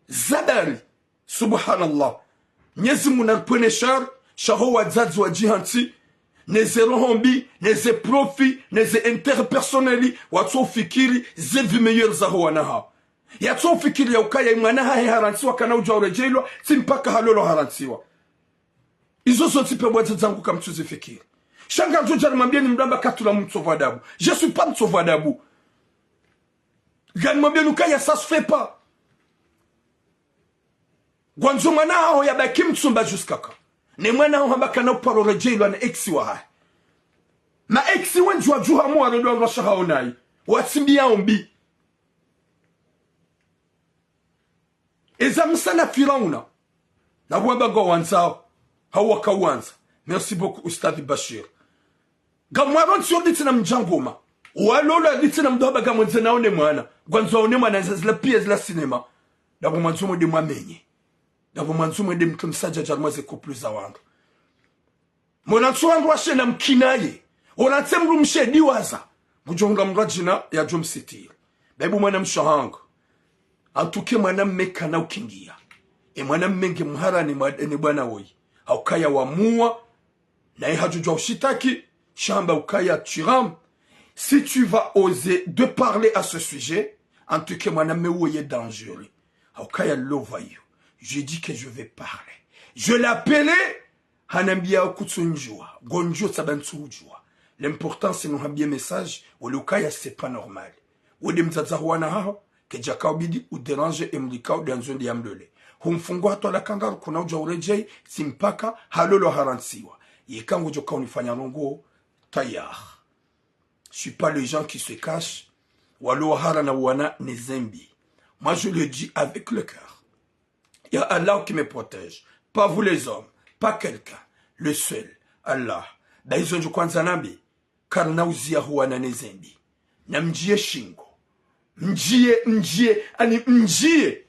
Zabari. Subhanallah. Mnyezi Mungu naripvwene shari, sha ho wadzadze wadjihantsi, ne ze roho mbi, ne ze profit, ne ze intérêt personnel, watso ufikiri ze vies meilleures za ho wana hawo. Yatso ufikiri ya ukaya ye mwana hahe harantsiwa kana udjuwa uredjeilwa, tsi mpaka halolwa harantsiwa. Izo zontsi pia bo wadzadze wangu kamtsuzifikiri. Sha ngamdjo dja nimwambieni mdru amba ka Thuram mtsovu adabu. Je suis pas mtsovu adabu. Nganimwambieni ukaya ça se fait pas. Ngwandzo mwana haho yabaki mtsumba jusqu'à quand? Ne mwana haho hamba kana uparo uredjeilwa na ex wahahe. Ma ex wendji wadjuha mwa ndo wandru washe hawo nayi. Watsimbi ya ombi. Eza Musa na Firauna. Na wamba ngwawandzao. Hau wakawandza. Merci beaucoup, Ustadh Bashir. Ngamwaro ntsi yo nditsi na mdjangoma. Walolwa nditsi na mdru hamba ngamwendze naone mwana. Ngwandzo aone mwana, nza zila pia zila cinéma. Ndapvo mwandzo mwende mwamenye. Ndapvo mwandzo mwende mtru msadja dja harumwa ze couple za wandru. Mwana ntsu wandru washe na mkinaye. Ola ntse mdrumshe ndiwaza. Ngudjo hundra mdru adjina yadjo msitiri. Bayi bo mwanamshe hangu. Antuke mwanamme kana ukingiya. Ye mwanamme nge mhara ne mwa-, ne bwana woyi. Haukaya wamuwa. Naye hadjudjuwa ushitaki. Sha hamba ukaya Thuram. Si tu vas oser de parler à ce sujet, antuke mwanamme woyi dangereux. Haukaya lova iyo. Je dis que je vais parler. Je l'ai appelé. Hanambiya kutsundjuwa, ngondjuwa tsaba ntsuhudjuwa. L'important c'est nuhambiye message, wole ukaya c'est pas normal. Wende mdzadze ho wana haho, kedjaka ubidi udéranger emdru ikao nde yandzo yende yamlole. Humfungu hata ola kangaru kuna udja uredjei, tsi mpaka halolwa harantsiwa. Yeka ngudjo ka unifanya ndrongo, tayari. Je suis pas les gens qui se cachent. Walo wahara na wana ne zembi. Moi, je le dis avec le cœur. Ya Allah qui me protège. Pas vous les hommes. Pas quelqu'un. Le seul. Allah. Ba izo ndjo kwandza nambe. Karina uziya ho wana ne zembi. Na mdjiye shingo. Mdjiye, mdjiye, ani mdjiye.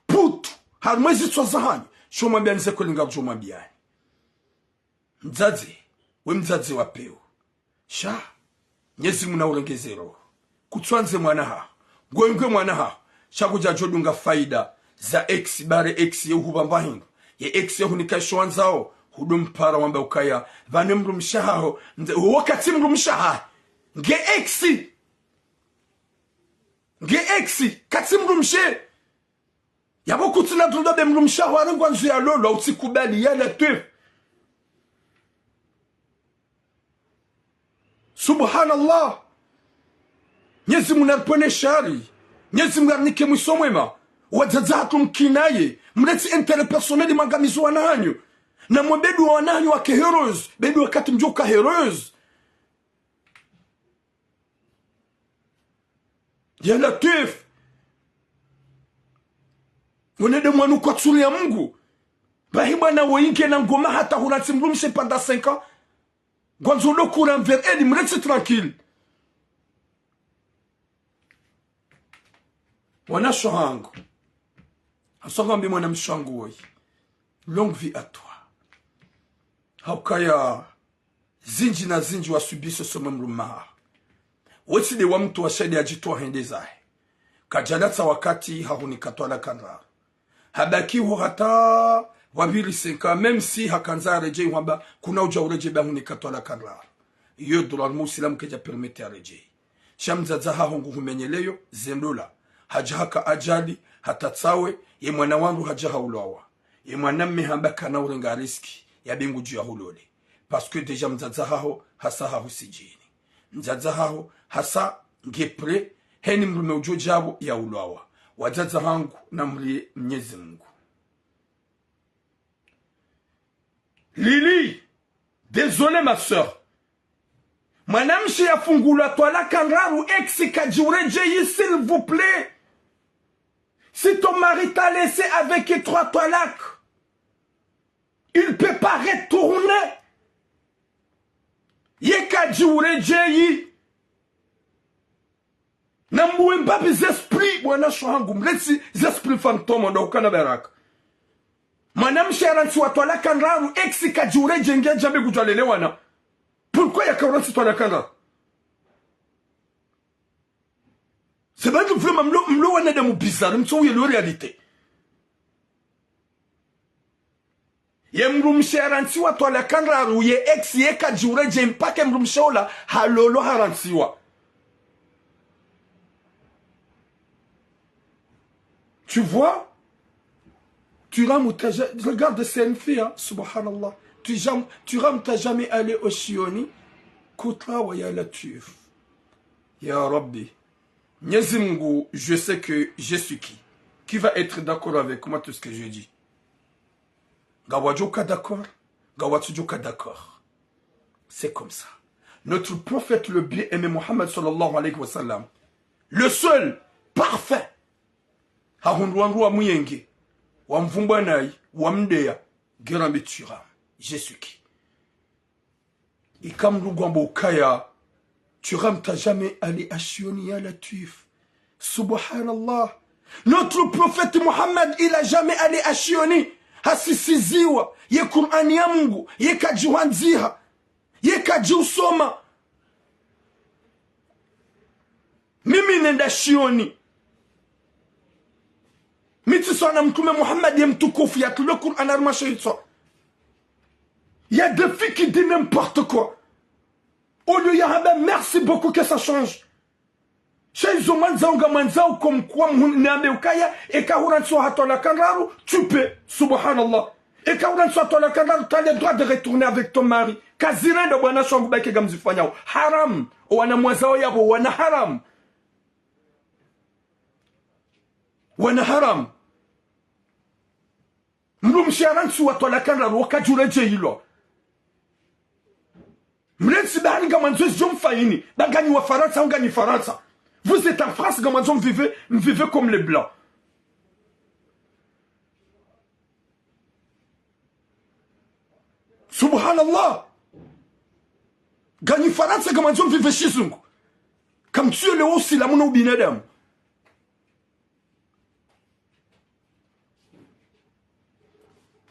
Putu. Harumwa ezitswa zahanyu. Sho mwambiya nize kweli ngamdjo mwambiyani. Mdzadze, we mdzadze wa pewu. Sha, Mnyezi Mungu na urengeze roho. Kutswandze mwana haho. Ngwe ngwe mwana haho, sha kudjadjo dunga faida za ex, bare ex ye uhupva mba hindru. Ye ex ye hunika isho wandzao, hudo mpara wamba ukaya, pvanu mdrumshe haho, nde, uwo katsi mdrumshe hahe. Nge ex. Nge ex, katsi mdrumshe. Yapvo kutsina tudo be mdrumshe haho, are ngwandzo ya lolwa, utsikubali, ya Latwif. Subhanallah. Mnyezi Mungu naripvwene shari. Mnyezi Mungu arinike mwiso mwema. Wadzadze hatru mkinaye. Mletse intérêt personnel mwangamizo wana hanyu. Na mwe bedu wa wana hanyu wake heureuse. Bedu wakati mdjo ka heureuse. Ya Latwif. Wene de mwanu kwa tsuri ya Mungu. Bahi mwana wo inge na ngoma hata hurantsi mdrumshe pendant cinq ans. Ngwandzo udo kura envers eli, mletse tranquille. Mwanasho hangu. Asonga mbi mwanamshe hangu woyi. Longue vie à toi. Haukaya zindji na zindji wasubiso somwe mdrume haho. Wetsi de wa mdru wa shahidi adjitowa hende zahe. Kadjalatsa wakati hahunika twalaka ndraru. Habaki ho hata wapviri cinq ans, même si hakandza aredjeyi hwamba kuna udja uredjeyi ba hunika twalaka ndraru. Iyo droit muislamu kedja permettre aredjeyi. Sha mdzadze haho nguhumenyeleyo, ze ndola. Hadja haka ajali, hata tsawe, ye mwana wandru hadja haulwawa. Ye mwana mme hamba kana urenga risque, ya be ngudjo ya hulole. Parce que déjà mdzadze haho, hasa hahu sijini. Mdzadze haho, hasa nge prêt, heni mdrume udjo djapvo ya ulwawa. Wadzadze hangu na mrie Mnyezi Mungu. Lili, désolé ma sœur. Mwanamshe yafungulwa twalaka ndraru ex kadji uredjeyi, s'il vous plaît. Si ton mari t'a laissé avec trois twalak, il peut pas retourner. Ye kadji uredjeyi. Na mbuwe mbapvi ze esprit, mwanasho hangu, mletse ze esprit fantôme, ndo ukana baraka. Mwanamshe yarantsiwa twalaka ndraru, ex kadji uredjeyi nge djambe kudjwalelewana. Pourquoi yaka urantsi twalaka ndraru? C'est pas vraiment mlo, mlo wanadamu bizarre, mtso uye lo réalité. Ye mdrumshe yarantsiwa twalaka ndraru, ye ex ye kadji uredjeyi mpaka mdrumshe ola halolwa harantsiwa. Tu vois? Thuram t'as ja-, regarde, c'est une fille, hein, subhanallah. Tu jam-, Thuram t'as jamais allé au Shioni. Kutrawa ya Latwif. Ya Rabbi. Mnyezi Mungu, je sais que je suis qui. Qui va être d'accord avec moi tout ce que je dis? Ngwadjoka d'accord, ngwatsudjoka d'accord. C'est comme ça. Notre prophète le bien-aimé Muhammad sallallahu alayhi wa sallam, le seul parfait, hahundru wandru wa muyenge, wa mvumbwa nayi, wa mdeya, nge rambe Thuram, je suis qui. Ika mdru ngwambo ukaya, Thuram t'as jamais allé à Shioni ya Latwif. Subhanallah. Notre prophète Muhammad, il a jamais allé à Shioni. Hasisiziwa, ye Kur'ani ya Mungu, ye kadji hwandziha, ye kadji usoma. Mimi nenda Shioni. Mi tsisoma na Mtrume Muhammad ye mtukufu, yatulwa Kur'ani harumwa she hitswa. Il y a des filles qui disent n'importe quoi. Au lieu ya hamba merci beaucoup que ça change. Sha izo mwandzao ngamwandzao comme quoi mhun-, nambe ukaya, eka hurantsiwa ha twalaka ndraru, tu peux. Subhanallah. Eka hurantsiwa ha twalaka ndraru, t'as le droit de retourner avec ton mari. Kazirenda bwanasho hangu ba ike ngamzifanyao. Haram. O wana mwazao yapvo, wana haram. Wana haram. Mdrumshe yarantsiwa twalaka ndraru, wo kadji uredjeyilwa. Mletse bahari ngamwandzo zidjo mfayini, ba nganyi wa Farantsa, nganyi Farantsa. Vous êtes en France, ngamwandzo mvive, mvive comme les blancs. Subhanallah. Nganyi Farantsa, ngamwandzo mvive shizungu. Kamtsuelewa usilamu no ubinadamu.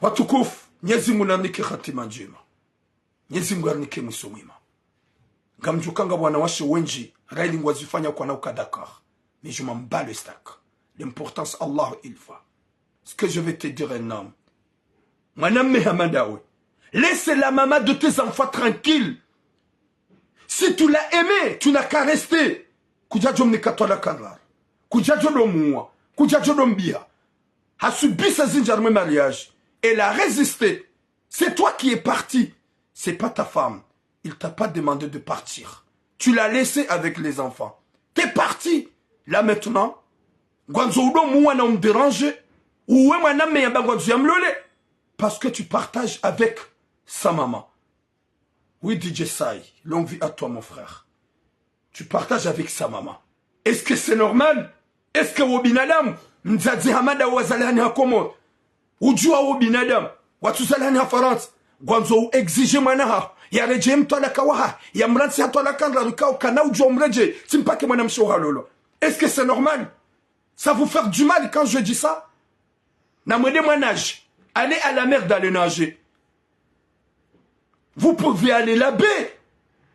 Watukufu, Mnyezi Mungu narinike hatima ndjema. Mnyezi Mungu arinike mwiso mwema. Ngamdjuwa ukaya ngapvo wanawashe wendji, rayili ngwazifanyao kwana uka d'accord. Mais je m'en bats le steak. L'importance, Allah, il va. Ce que je vais te dire, un homme. Mwanamme hama ndawe. Laisse la maman de tes enfants tranquille. Si tu l'as aimée, tu n'as qu'à rester. Kudjadjo mnika twalaka ndraru. Kudjadjo domuwa. Kudjadjo dombiya. Hasubisa zindji harimwa mariage. Elle a résisté. C'est toi qui es parti. C'est pas ta femme. Il t'a pas demandé de partir. Tu l'as laissée avec les enfants. T'es parti. Là maintenant, ngwandzo udomuwa na umdéranger. Uwe mwanamme yamba ngwandzo yamlole. Parce que tu partages avec sa maman. Oui, D J Sai, longue vie à toi, mon frère. Tu partages avec sa maman. Est-ce que c'est normal? Est-ce que wo binadamu, mdzadze hama ndawe wazalihani ha Komori, udjuwa wo binadamu, watsuzalihani ha Farantsa, ngwandzo u exiger mwana haho yaredjeye mtwalaka wahahe, yamrantsi ha twalaka ndraru ikao kana udjuwa umredjeye, tsi mpaka mwanamshe uhalolwa? Est-ce que c'est normal? Ça vous fait du mal quand je dis ça? Namwende mwanager. Allez à la mer d'aller nager. Vous pouvez aller là-bas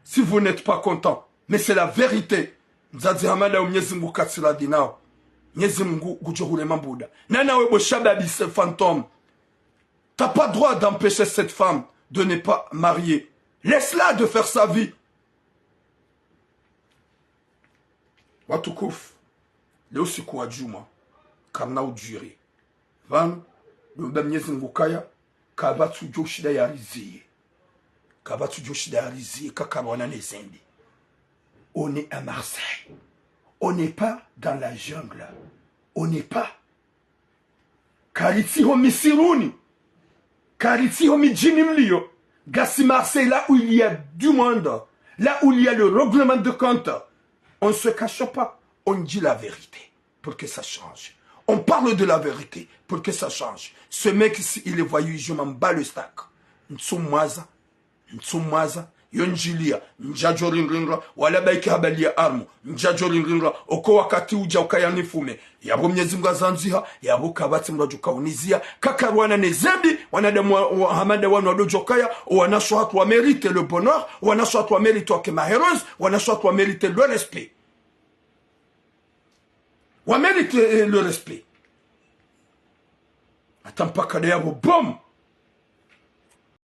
si vous n'êtes pas content. Mais c'est la vérité. Mdzadze hama ndawe, Mnyezi Mungu katsi radhi nawe. Mnyezi Mungu ngudjo hurema mbuda. Na nawe bo shababi, ce fantôme. T'as pas droit d'empêcher cette femme de ne pas marier. Laisse-la de faire sa vie. Watukufu, leo usiku wa djumwa, karina udjwiri. Pvanu, lomba Mnyezi Mungu kaya, kapvatsu djo shinda yariziye. Kapvatsu djo shinda yariziye, kakarwana ne zembi. On est à Marseille. On n'est pas dans la jungle. On n'est pas Karitsi ho misiruni. Karitsi ho midjini mliyo. Ngasi Marseille, là où il y a du monde, là où il y a le règlement de compte. On ne se cache pas, on dit la vérité pour que ça change. On parle de la vérité pour que ça change. Ce mec ici, il est voyou, je m'en bats le steak. Ntsumwaza, ntsumwaza, yo ndjiliya, ndjadjo rinrinra, wala baike habaliya armu, ndjadjo rinrinra, oko wakati udja ukaya nifume. Yapvo Mnyezi Mungu azandziha, yapvo kapvatsi mndru adjo kauniziya, kakarwana ne zembi, wanadamu wa, wa, hama nda wanu wadodjo kaya, owanashe hatru wa mérite le bonheur, owanashe hatru wa mérite wake ma heureuse, owanashe hatru wa mérite le respect. Wa mérite, eh, le respect. Hata mpaka nde yapvo, bom!